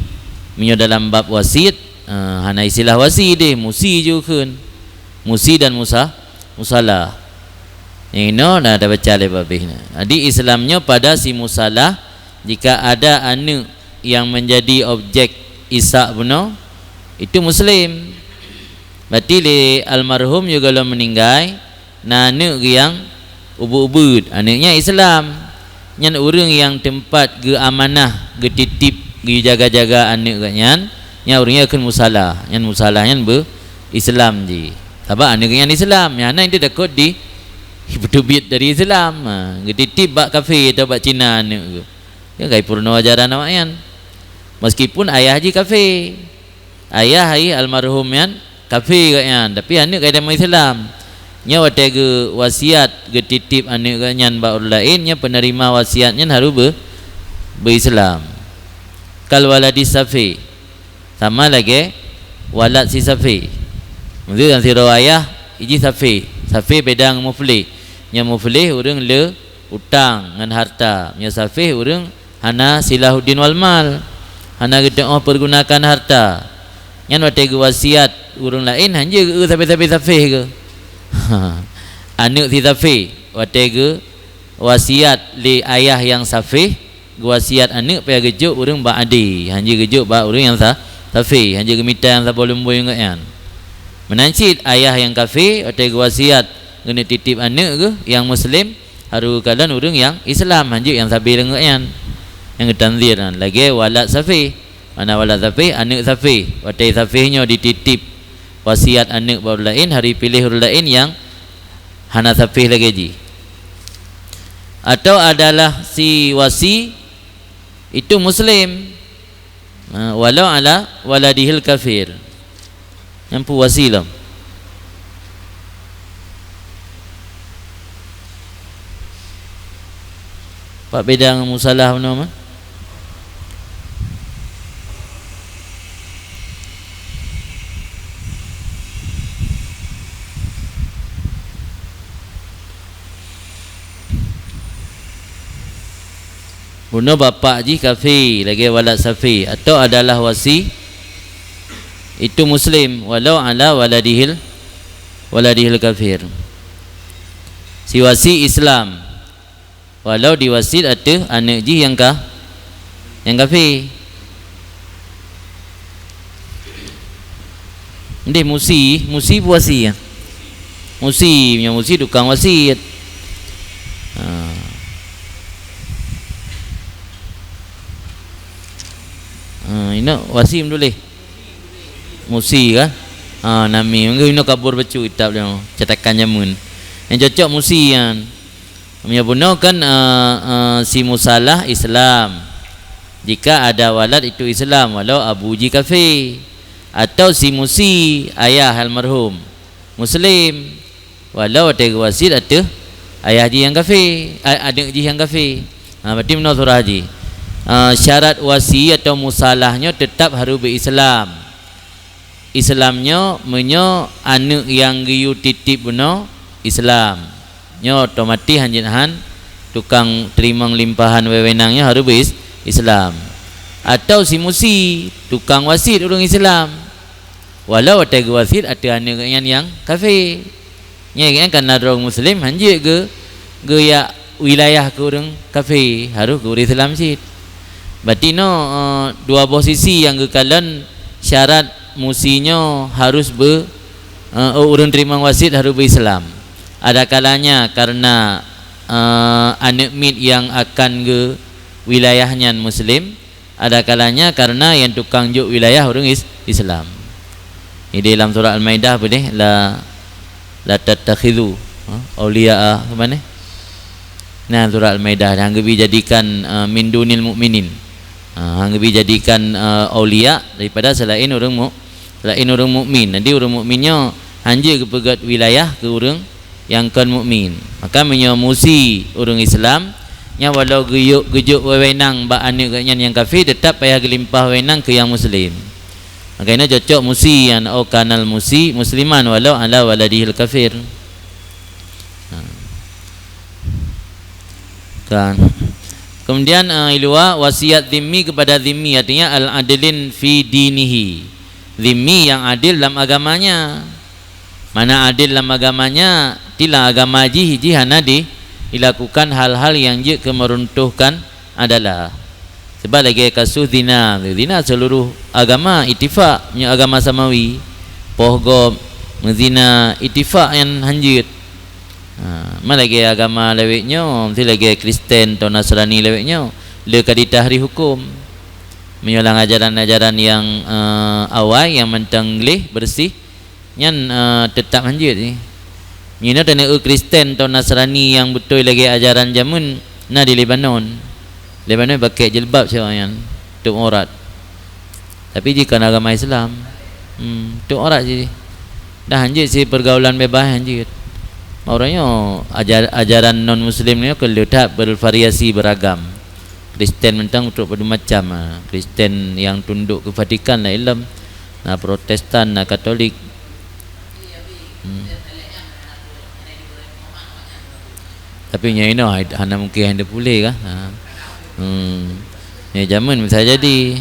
Meunyoe dalam bab wasiet, ha, hana istilah wasi deh, musi jih kheun. Musi dan musa-, musalah. Nyang inoe na tabaca lé babeh na. Jadi Islam nyoe pada si musalah, jika ada aneuk yang menjadi objek isa bunoe, itu muslim. Berarti lé almarhum juga lom meninggai, na aneuk geuh nyang ubeut-ubeut, aneuk nyan Islam. Nyan ureuëng nyang teumpat geuamanah, geutitip, geujaga-jaga aneuk geuh nyan, nyan ureuëng nyan kheun musalah. Nyan musalah nyan beu-Islam jih. Sabab aneuk geuh nyan Islam, nyan hana intu takot di, beuteubiet dari Islam. Ha, geutitip bak kafé atau bak Cina aneuk geuh. Nyan kai peurunoe ajaran awak nyan. Meskipun ayah jih kafé. Ayah jih almarhum nyan kafé geuh nyan, tapi aneuk ka tamong Islam. Nyoe watée geuwasiat, geutitip aneuëk geuh nyan bak ureuëng laén, nyoe peuneurima wasiat nyan harôh beu-, beu-Islam. Kal waladi safih, sama lagée walad si safih. Meunyoe nyang sidroe ayah, iji safih. Safih beda ngon muflih. Nyoe muflih ureuëng le utang ngon harta. Nyoe safih ureuëng hana silahuddin wal mal, hana geuteuôh peurgunakan harta. Nyan watée geuwasiat ureuëng laén, hanjeuet geu-eu sabe-sabe safih geuh. Aneuëk si safih, watée geuwasiat lé ayah nyang safih, geuwasiat aneuëk payah geujok ureuëng bak ade, hanjeuet geujok bak ureuëng nyang sa-, safih, hanjeuet geumita nyang saboh lumboi ngon nyan. Meunan cit ayah nyang kafé, watée geuwasiat geuneuk titip aneuëk geuh nyang muslim, harôh geukalon ureuëng nyang Islam, hanjeuet nyang sabe lé ngon nyan. Nyang geutanzir nyan lagée walad safih. Mana walad safih, aneuëk safih. Watée safih nyoe dititip wasiat aneuëk bak ureuëng laén, harôh piléh ureuëng laén nyang hana safih lagée jih. Atau adalah si wasi itu muslim, ha, walau ala waladihil kafir. Nyang peue wasi lom. Pat beda ngon musalah bunoe mah? Bunoe bapak jih kafé lagée walad safih, atau adalah wasi itu muslim walau ala waladihil, waladihil kafir. Si wasi Islam, walau diwasiet ateueh aneuëk jih nyang ka, nyang kafé. Ndeh musi, musi peue wasi, ya? Musi, meunyoe musi tukang wasiet. Ha. Ha, inoe wasi meuduleh. Musi kan? Ha, nami. Mungkin inoe kabur bacut kitab dia, cetakan jameun. Nyang cocok musi nyan. Meunyoe bunoe kan, eh, eh, si musalah Islam. Jika ada walad itu Islam, walau abu jih kafé. Atau si musi, ayah almarhum, muslim. Walau watée geuwasiet ateueh ayah jih nyang kafé, a-, aneuëk jih nyang kafé. Ha, berarti meunoe surah jih. Eh, syarat wasi atau musalah nyoe teutap harôh beu-Islam. Islam nyoe, meunyoe aneuëk nyang geuyue titip bunoe Islam, nyoe otomatis hanjeuet han tukang teurimong limpahan wewenang nyoe harôh beu-Is-, Islam. Atau si musi, tukang wasiet ureuëng Islam, walau watée geuwasiet ateueh aneuëk geuh nyan nyang kafé. Nyan kan na droe muslim, hanjeuet geu-, geujak wilayah keu ureuëng kafé, harôh keu ureuëng Islam cit. Berarti nyoe, eh, dua boh sisi nyang geukalon syarat musi nyoe harôh beu-, eh, ureuëng teurimong wasiet harôh beu-Islam. Ada kalanya karena, eh, aneuëk miet nyang akan geu-, wilayah nyan muslim, ada kalanya karena nyang tukang jok wilayah ureuëng Is-, Islam. Di dalam surah Al-Maidah boleh la, la tattakhidhu, ha, auliya'a, ke mana? Nah, surah Al-Maidah, hana geubi jadikan, eh, min dunil mu'minin. Ha, hana geubi jadikan, eh, auliya daripada selain ureuëng mu-, selain ureuëng mukmin. Jadi ureuëng mukmin nyoe hanjeuet geupeugét wilayah keu ureuëng nyang kon mukmin. Maka meunyoe musi ureuëng Islam, nyan walau geuyue-, geujok wewenang bak aneuëk geuh nyan nyang kafé, teutap payah geulimpah wewenang keu nyang muslim. Maka inoe cocok musi nyan, au kanal musi musliman walau ala waladihil kafir. Ha. Kan. Kemudian, eh, ilua wasiat zimmi kepada zimmi, artinya al-adlin fi dinihi. Zimmi yang adil dalam agamanya. Mana adil dalam agamanya, tilang agama jih, jih hana di-, dilakukan hal-hal nyang jeuet keu meuruntuhkan adalah. Sebab lagée kasus zina, zina seluruh agama itifak, meunyoe agama samawi, poh gob, meuzina, itifak nyan hanjeuet. Ha, ma lagée agama lawét nyoe, meusti lagée Kristen atau Nasrani lawét nyoe, le ka ditahrif huköm. Meunyoe lam ajaran-ajaran nyang, eh, awai, nyang mantong gleh, beureuséh, nyan, eh, teutap hanjeuet jih. Meunyoe taneuk eu Kristen atau Nasrani nyang beutôi lagée ajaran jameun na di Lebanon. Lebanon pakai jilbab siat nyan, tutup aurat. Tapi jih kon agama Islam. Hmm, tutup aurat jih. Dah hanjeuet si pergaulan bebas hanjeuet. Uroe nyoe ajar-, ajaran non muslim nyoe keu le that bervariasi, beragam. Kristen mantong trok padum macam, ha. Kristen nyang tundok keu Vatikan laén lom. Na Protestan, na Katolik. Hmm. Tapi nyoe inoe hana mungken hana puléh kah? Ha. Hmm. Nyoe jameun bisa jadi.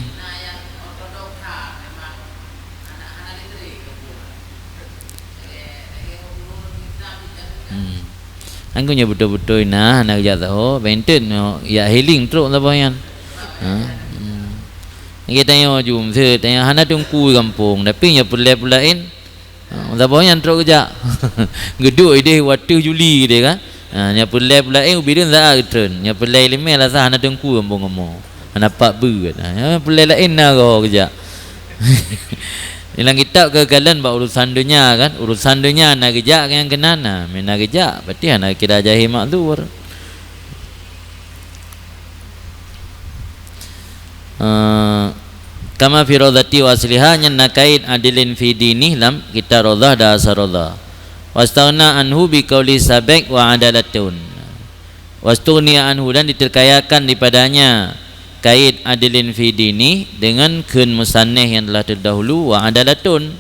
Hmm. Angku nyoe beutôi-beutôi na, hana geujak saho, benten nyoe jak healing trok saboh nyan. Ha? Hmm. Lagèe tanyoe ju, miseue tanyoe hana teungku gampông, tapi nyoe peureulèe peulaén, ha, saboh nyan trok geujak. Geuduek idéh watèe Juli deh kan. Ha, nyoe peureulèe peulaén ubit deh saat geutreun. Nyoe peureulèe ileumèe alasan hana teungku gampông kamoe. Hana pat beuet. Ha, nyoe peureulèe laén na goh geujak. Lam kitab keukalon bak urusan donya kan, urusan donya na geujak nyang keunan, na meunan geujak, berarti hana kira jahé makzur. Eh, kama fi radhati wa asliha, nyan na kait adilin fi dini lam kitab Radhah dan Asar Radhah. Wastaghna anhu bi qauli sabiq wa adalatun. Wastughniya anhu, dan diterkayakan daripadanya kait adilin fi dini dengan kheun musannif yang telah terdahulu wa adalatun.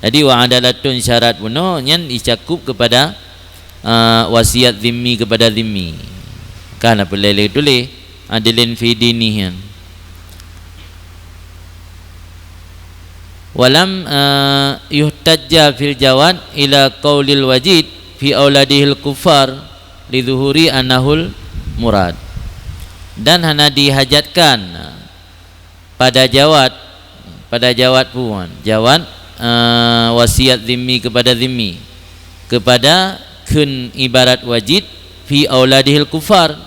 Jadi wa adalatun syarat bunoe nyan dicakup kepada, ah, wasiat zimmi kepada zimmi. Kan apa lé tuléh adilin fi dini nyan. Walam, eh, yuhtajja fil jawad ila qaulil wajid fi auladihil kufar li zuhuri annahul murad. Dan hana dihajatkan pada jawad, pada jawad puan, jawad, eh, wasiat zimmi kepada zimmi, kepada kheun ibarat wajid fi auladihil kufar,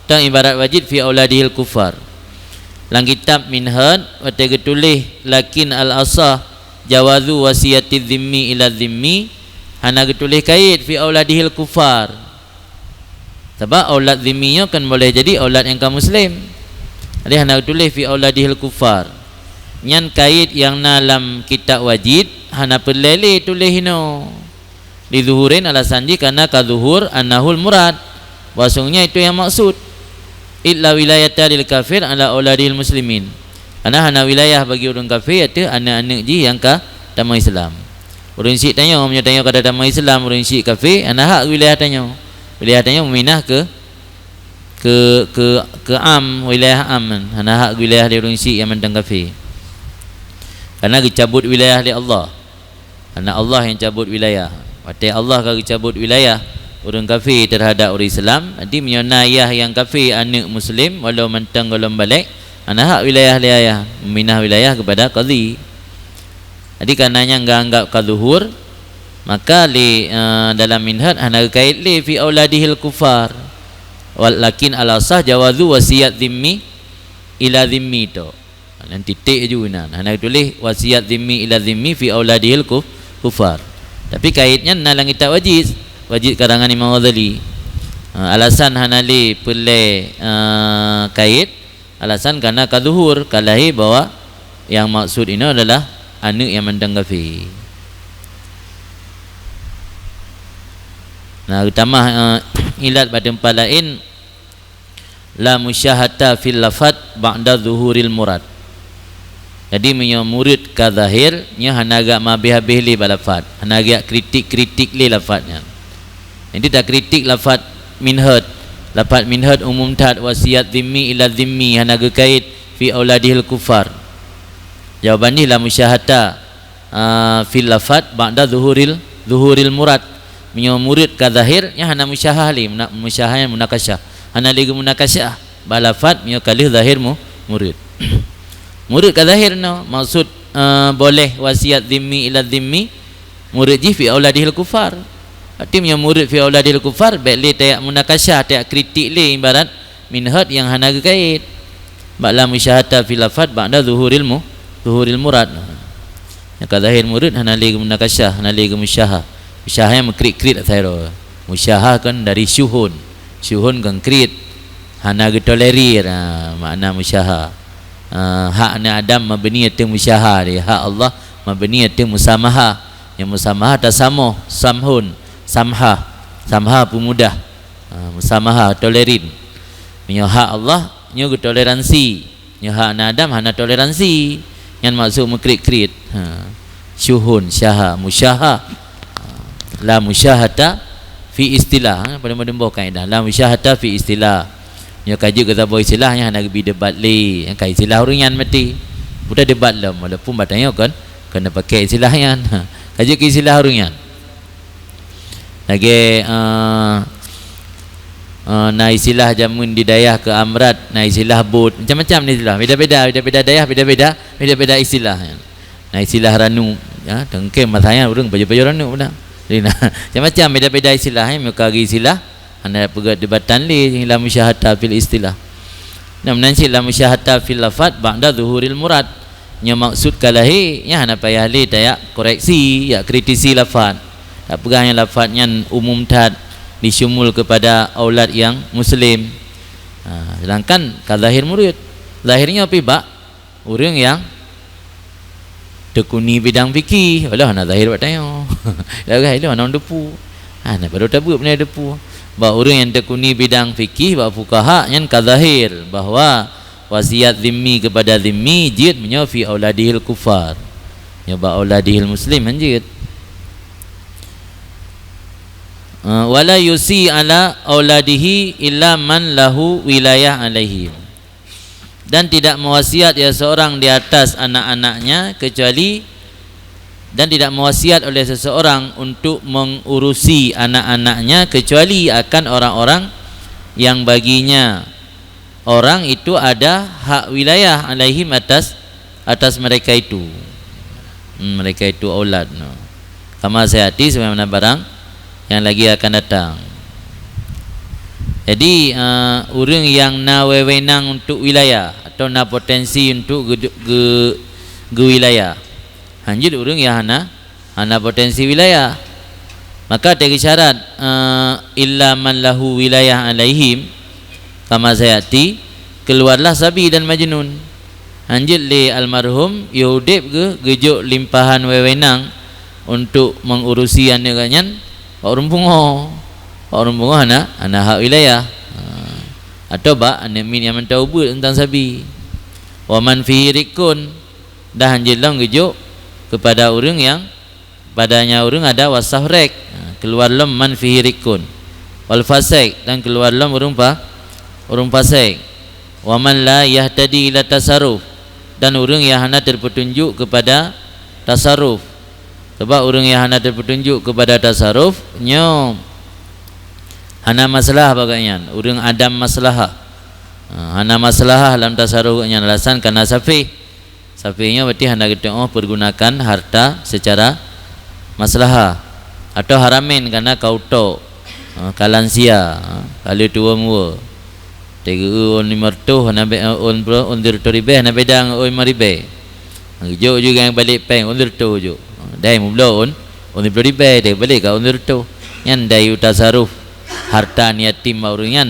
tang ibarat wajid fi auladihil kufar. Lam kitab Minhaj watèe geutuléh, lakin al-asah jawazu wasiyatiz zimmi ila zimmi, hana geutuléh kait fi auladihil kufar. Sabab aulad zimmi nyoe kan boleh jadi aulad nyang ka muslim. Jadi hana geutuléh fi auladihil kufar. Nyan kait nyang na lam kitab wajid hana peureulèe lé tuléh inoe. Li zuhurin, alasan jih karena ka zuhur annahul murad, bahwasanya itu yang maksud. Id la wilayata lil kafir ala auladil muslimin. Karena hana wilayah bagi ureuëng kafé ateueh aneuëk-aneuëk jih nyang ka tamong Islam. Ureuëng syiek tanyoe, meunyoe tanyoe ka tamong Islam, ureuëng syiek kafé hana hak wilayah tanyoe. Wilayah tanyoe meuminah keu, keu, keu, keu am, wilayah am, hana hak wilayah lé ureuëng syiek nyang mantong kafé. Karena geucabut wilayah lé Allah. Karena Allah nyang cabut wilayah. Watée Allah ka geucabut wilayah ureuëng kafé teuhadap ureuëng Islam, jadi meunyoe na yah nyang kafé aneuëk muslim walau mantong gohlom balek, hana hak wilayah lé ayah, meuminah wilayah keupada qadhi. Jadi karena nyan geuanggab ka zuhur, maka lé, eh, dalam minhaj hana geukait lé fi auladihil kufar. Walakin al-asah jawazu wasiat zimmi ila zimmi tu. Nyan titék aju inan. Hana geutuléh wasiat zimmi ila zimmi fi auladihil kuf-, kufar. Tapi kait nyan na lam kitab wajid, wajid karangan Imam Ghazali. Ha, alasan hana lé peureulée, eh, kait, alasan karena ka zuhur, ka lahé bahwa nyang maksud inoe adalah aneuëk nyang mantong kafé. Nah, geutamah, eh, ilat bak teumpat laén, la musyahata fil lafat ba'da zuhuril murad. Jadi meunyoe murid ka zahir, nyoe hana geujak meuhabéh-habéh lé bak lafat, hana geujak kritik-kritik lé lafat nyan. Jadi takritik lafat minhaj, lafat minhaj umum that, wasiat zimmi ila zimmi, hana geukait fi auladihil kufar. Jawaban jih la musyahata, ah, fil lafat ba'da zuhuril, zuhuril murad. Meunyoe murid ka zahir, nyan hana musyahah lé, muna-, musyahah nyan munakasyah. Hana lé geumunakasyah bak lafat meunyoe ka lheueh zahir mu-, murid. Murid ka zahir nyoe, maksud, ah, boleh wasiat zimmi ila zimmi, murid jih fi auladihil kufar. Berarti meunyoe murid fi auladihil kufar, bék lé tajak munakasyah, tajak kritik lé ibarat minhaj nyang hana geukait. Bak la musyahata fil lafat ba'da zuhuril mu-, zuhuril murad. Nyang ka zahir murid hana lé geumunakasyah, hana lé geumusyahah. Musyahah nyan meukriet-kriet asai droe. Musyahah kan dari syuhun. Syuhun kan kriet. Hana geutolerir, ha, makna musyahah. Ha, hak aneuëk Adam mabni ateueh musyahah lé. Hak Allah mabni ateueh musamahah. Nyang musamahah tasamoh, samhun, samhah. Samha peumudah. Ha, musamaha, tolerin. Meunyoe hak Allah, nyoe geutoleransi. Nyoe hak aneuk Adam hana toleransi. Nyan maksud meukriet-kriet. Ha. Syuhun, syaha, musyaha. Ha. La musyahata fi istilah. Ha, pada modern boh kaedah. La musyahata fi istilah. Nyoe ka jeuet keu saboh istilah nyang hana geubi debat lé. Nyang ka istilah ureuëng nyan meuti. Buta debat lom, walaupun batang nyoe kon, kon neupakai istilah nyan. Ha. Ka jeuet keu istilah ureuëng nyan. Lagée, eh, eh, na istilah jameun di dayah keu amrat, na istilah bot, macam-macam ni istilah. Beda-beda, beda-beda dayah, beda-beda, beda-beda istilah. Na istilah ranu, ya, tengke masanya ureuëng baju-baju ranu pun. Jadi, na, macam-macam beda-beda istilah, ya, muka lagi istilah, hana peugah debatan lé, la musyahata fil istilah. Nam nan cit la musyahata fil lafat ba'da zuhuril murad. Nyoe maksud ka lahé, nyan hana payah lé tayak koreksi, yak kritisi lafat. Tak peugah nyan lafat nyan umum that, disyumul kepada aulad yang muslim. Ha, sedangkan ka zahir murid. Zahirnya pi bak ureuëng nyang tekuni bidang fikih, walau hana zahir bak tanyoe. Dah gah ilong hana depu. Ha, na baru tabeuet beuna depu. Bak ureuëng nyang tekuni bidang fikih, bak fukaha nyan ka zahir bahwa wasiat zimmi kepada zimmi jeuet meunyoe fi auladihil kufar. Nyoe bak auladihil muslim han jeuet. Eh, wala yusi ala auladihi illa man lahu wilayah alaihim. Dan tidak mewasiat ia seorang di atas anak-anaknya kecuali, dan tidak mewasiat oleh seseorang untuk mengurusi anak-anaknya kecuali akan orang-orang yang baginya orang itu ada hak wilayah alaihim atas, atas mereka itu. Hmm, mereka itu aulad, no. Kama sayati, sebagaimana barang yang lagi akan datang. Jadi, eh, ureuëng yang na wewenang untuk wilayah atau na potensi untuk ge-, ge-, geuwilayah, han jeuet ureuëng yang hana, hana potensi wilayah. Maka teugeuh syarat, eh, illa man lahu wilayah alaihim, kama sayati, keluarlah sabi dan majnun. Han jeuet lé almarhum yôh udeb geuh geujok limpahan wewenang untuk mengurusi aneuëk geuh nyan bak ureuëng pungo. Bak ureuëng pungo hana, hana hak wilayah. Ha. Atau bak aneuëk miet nyang mantong ubeuet teuntang sabi. Wa man fihi rikkun, dah han jeuet lom geujok kepada ureuëng yang padanya ureuëng ada wasaf rek. Ha, keluar lom man fihi rikkun. Wal fasik, dan keluar lom ureuëng fa-, ureuëng fasik. Wa man la yahtadi ila tasarruf, dan ureuëng yang hana terpetunjuk kepada tasarruf. Sebab ureuëng yang hana terpetunjuk kepada tasarruf, nyoe hana masalah bak gobnyan, ureuëng adam maslahah. Ha, hana maslahah lam tasarruf gobnyan, alasan karena safih. Safih nyoe berarti hana geutuoh pergunakan harta secara maslahah. Atau haramin karena ka utok, ha, ka lansia, ha, ka lheueh tuwoe muwoe. Teugeue ôn lima reutôh hana be-, ôn ploh, ôn sireutôh ribée hana beda ngon ôn lima ribée. Geujok ju nyang balek péng ôn sireutôh jok. Dai meubloe ôn, ôn lima ploh ribée, dai balek ka ôn sireutôh. Nyan dai tasarruf harta yatim bak ureuëng nyan.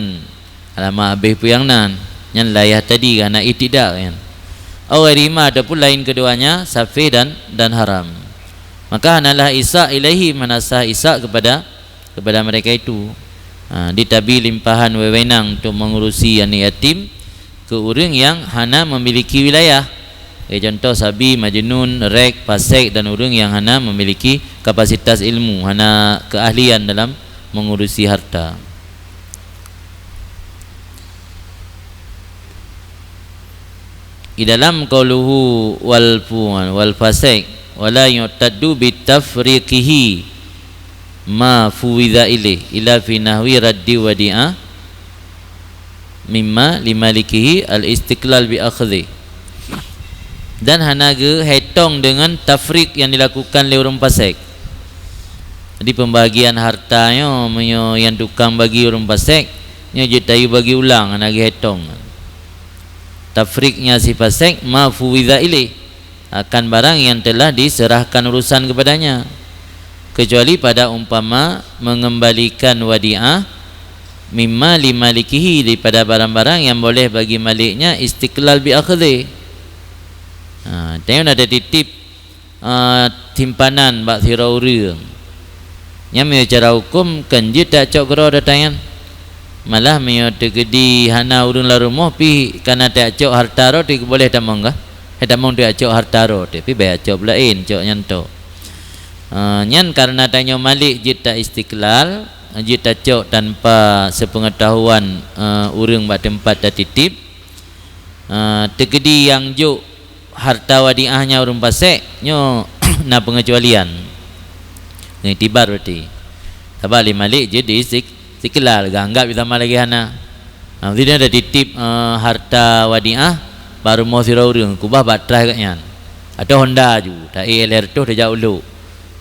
Alamat habéh peue nyang nan, nyan la yahtadi, hana ihtidak nyan. Au ghairihima, ataupun lain keduanya, safih dan, dan haram. Maka hanalah isa ilaihim, hana sah isa kepada, kepada mereka itu. Ha, ditabi limpahan wewenang untuk mengurusi aneuëk yatim keu ureuëng nyang hana memiliki wilayah. Sebagai contoh, sabi, majnun, rek, fasek, dan ureuëng nyang hana memiliki kapasitas ilmu, hana keahlian dalam mengurusi harta. Di dalam qauluhu wal fu-, wal fasik, wala yu'taddu bi tafriqihi ma fuwidha ilaih ila fi nahwi raddi wadi'ah mimma limalikihi al-istiqlal bi akhdhi. Dan hana geuhitong deungon tafriq yang dilakukan lé ureuëng fasek. Jadi, pembagian harta nyoe, meunyoe nyang tukang bagi ureuëng fasek, nyoe jeuet tayue bagi ulang, hana geuhitong. Tafriqnya si fasek ma fuwidha ilaih, akan barang yang telah diserahkan urusan kepadanya, kecuali pada umpama mengembalikan wadiah mimma limalikihi, daripada barang-barang yang boleh bagi maliknya istiqlal bi akhdhi. Ha, tanyoe na tatitip, ah, simpanan bak sidroe ureuëng. Nyan meunyoe cara huköm kan jeuet tacok keudroe ata nyan. Malah meunyoe teukeudi hana ureuëng lam rumoh pih kana tacok hareuta droe, teuh boleh tamong kah? Hai tamong teuh tacok hareuta droe teuh, pih bèk tacok beulaén, cok nyan tok. Ah, nyan kareuna tanyoe malék jeuet ta-istiqlal, jeuet tacok tanpa sepeungetahuan, eh, ureuëng bak teumpat tatitip. Ah, teukeudi nyang jok hareuta wadiah nyan ureuëng pasék, nyoe na peungeucualian. Iktibar berarti. Sabab lé malék jeuet di-istiq-, istiqlal, geuanggab sama lagée hana. Nah, meuseuti tatitip, eh, hareuta wadiah bak rumoh sidroe ureuëng, keubah bak traih gobnyan. Atau honda ju, ta-ék lhée reutôh tajak u Lhok.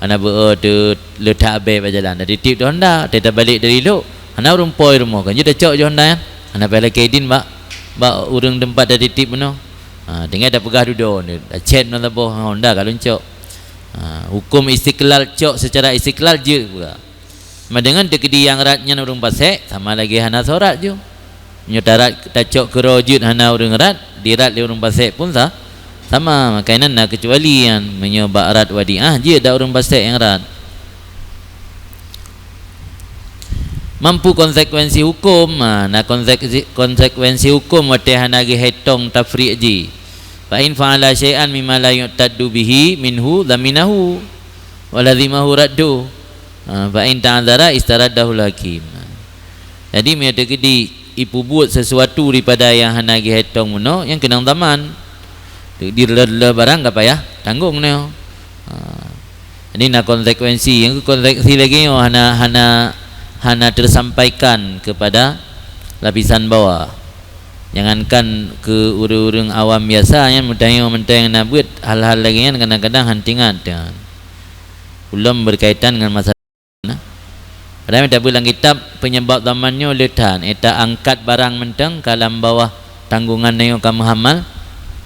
Hana beu-, eh, teu-, leutak abée bak jalan. Tatitip di honda, tabalék dari Lhok, hana ureuëng po i rumoh, kan jeuet tacok ju honda nyan. Hana payah lakée idin bak, bak ureuëng teumpat tatitip bunoe. Ha, tinggai tapeugah dudoe, tacét bunoe saboh honda ka lôn cok. Ha, huköm istiqlal, cok secara istiqlal jeuet peugah. Meudeungon teukeudi nyang rat nyan ureuëng pasék, sama lagée hana soe rat ju. Meunyoe tarat tacok keudroe jeuet hana ureuëng rat, dirat lé ureuëng pasék pun sa-, sama. Maka inan na keucuali nyan, meunyoe bak rat wadiah jeuet dak ureuëng pasék nyang rat. Mampu konsekuensi huköm, ha, na konsek-, konsekuensi huköm watée hana geuhitong tafriq jih. Fa in fa'ala syai'an mimma la yu'taddu bihi minhu dhaminahu wa lazimahu raddu. Ha, fa in ta'adzara istaraddahul hakim. Jadi meunyoe teukeudi ipeubuet sesuatu daripada nyang hana geuhitong bunoe, nyan keunong dhaman. Teukeudi lé-lé barang ka payah tanggong nyoe. Ha. Jadi na konsekuensi, nyang konsekuensi lagée nyoe hana, hana, hana tersampaikan kepada lapisan bawah. Jangankan keu ureuëng-ureuëng awam biasa, nyan meutanyoe mantong nyang na beuet hal-hal lagée nyan kadang-kadang hana teuingat. Ulôn berkaitan dengan masalah Padahai meunyoe tabeuet lam kitab, penyebab dhaman nyoe le that, éta angkat barang mantong ka lam bawah tanggungan nyoe ka meuhamal,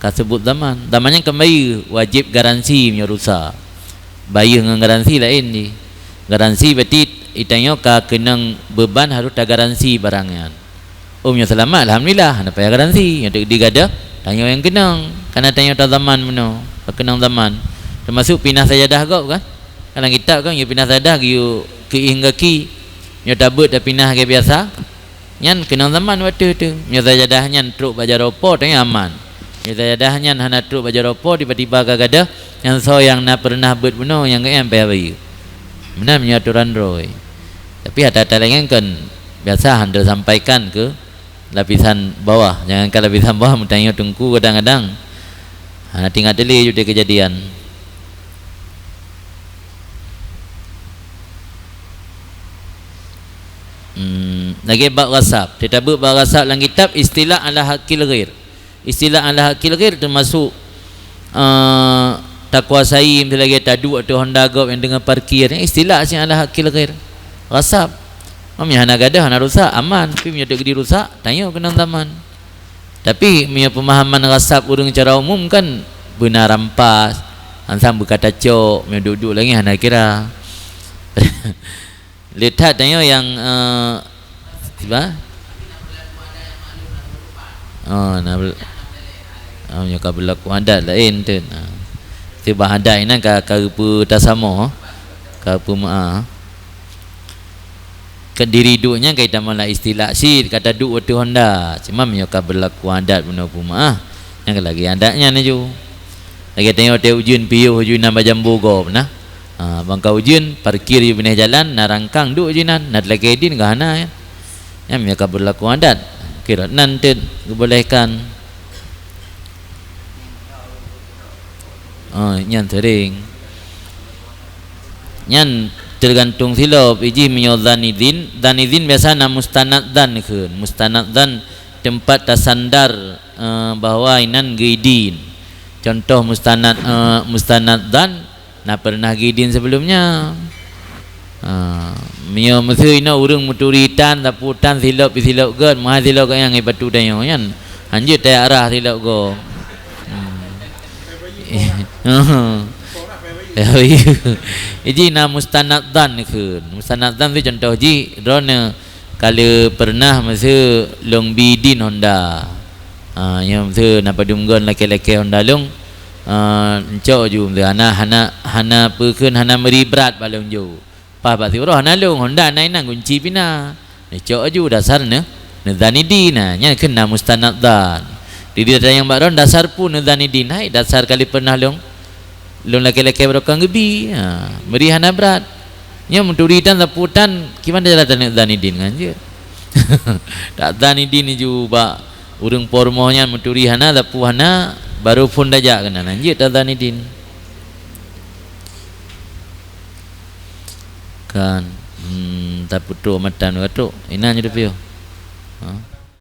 ka seubut dhaman. Dhaman nyan kan bayeue, wajéb garansi meunyoe rusa. Bayeue ngon garansi laén jih. Garansi berarti itanyoe ka keunong beuban harôh tagaransi barang nyan. Oh, meunyoe seulamat, alhamdulillah, hana payah garansi. Nyoe teuk digadoh, tanyoe nyang keunong. Kana tanyoe ta dhaman meunoe, keunong dhaman. Teumasuk pinah sajadah gob kan? Kan lam kitab kan, yue pinah sajadah geuyue keu ieng gaki. Nyoe tabeuet tapinah lagée biasa, nyan keunong dhaman watée teuh. Meunyoe sajadah nyan trok bak jaroe po, tanyoe aman. Meunyoe sajadah nyan hana trok bak jaroe po, tiba-tiba ka gadoh, nyan soe nyang na peureunah beuet bunoe nyang geuh nyan payah bayeue. Meunan meunyoe atoran droe. Tapi ata-ata lagée nyan kan biasa han teusampaikan keu lapisan bawah. Jangankan lapisan bawah, meutanyoe teungku kadang-kadang hana teuingat lé ju keujadian. Hmm, lagée bab ghasab. Teutabeuet bab ghasab lam kitab istilah ala haqqil ghair. Istilah ala haqqil ghair teumasuk, eh, takuasai, misalnya lagée taduek ateueh honda gob nyang teungoh parkir. Istilah asai ala haqqil ghair. Ghasab. Meunyoe hana gadoh, hana rusak, aman. Tapi meunyoe teuk di rusak, tanyoe keunong dhaman. Tapi meunyoe peumahaman ghasab ureuëng cara umum kan beuna rampas, ansang beuka tacok, meunyoe duek-duek lagée nyan hana kira. Le that tanyoe nyang, eh, siba? Oh, na bel-, oh, nyoe ka beulaku adat laén teuk. Nah. Siba adat inan ka, ka geupeu tasamoe, ka geupeu meu'ah. Keudiri duek nyan ka itamong lam istilah cit, ka taduek ateueh honda. Cuma meunyoe ka beulaku adat bunoe peumeu'ah, nyan ka lagée adat nyan laju. Lagée tanyoe watée ujeuen piôh ju inan bak jambo gob na. Ha, ban ka ujeuen, parkir ju binéh jalan, na rangkang duek ju inan, na teulakée idin ka hana, ya. Nyan meunyoe ka beulaku adat, kira nan teuk geubolehkan. Oh, nyan seuring. Nyan teugantung silop, ijih meunyoe zan idin, zan idin biasa na mustanad zan kheun. Mustanad zan teumpat tasandar, eh, bahwa inan geuidin. Contoh mustanad, eh, mustanad zan, na peureunah geuidin sebelumnya. Ha, meunyoe meuseu inoe ureuëng meuturi tan, sapu tan, silop, silop gét, meuhai silop gét nyang ipatu tanyoe nyan. Hanjeuet taya arah silop gob. Hmm. Iji na mustanad zan kheun. Mustanad zan tu contoh jih, droeneuh ka le peureunah meuseu lôn bi idin honda. Ha, nyoe meuseu na padum gon lakée-lakée honda lôn, ha, encok ju meuseu hana, hana, hana peue kheun, hana meuri brat bak lôn ju. Paih bak siuroe hana lôn, honda na inan gunci pih na. Neucok laju dasar neu-, neudzan idin, nah, nyan kheun na mustanad dzan. Di, di datang nyang bak droen dasar peue neudzan idin, hai dasar kali pernah lôn, lôn lakée-lakée barokon geubi. Ha, meuri hana brat. Nyoe meuturi tan sapeue tan, kiban cara taneudzan idin ngon jeuet. Tadzan idin laju bak ureuëng po rumoh nyan meuturi hana, sapeue hana, barô phon tajak keunan, hanjeuet tadzan idin. Kan, hmm, tapeutrok matan ka trok. Inan jeuet piôh. Ha?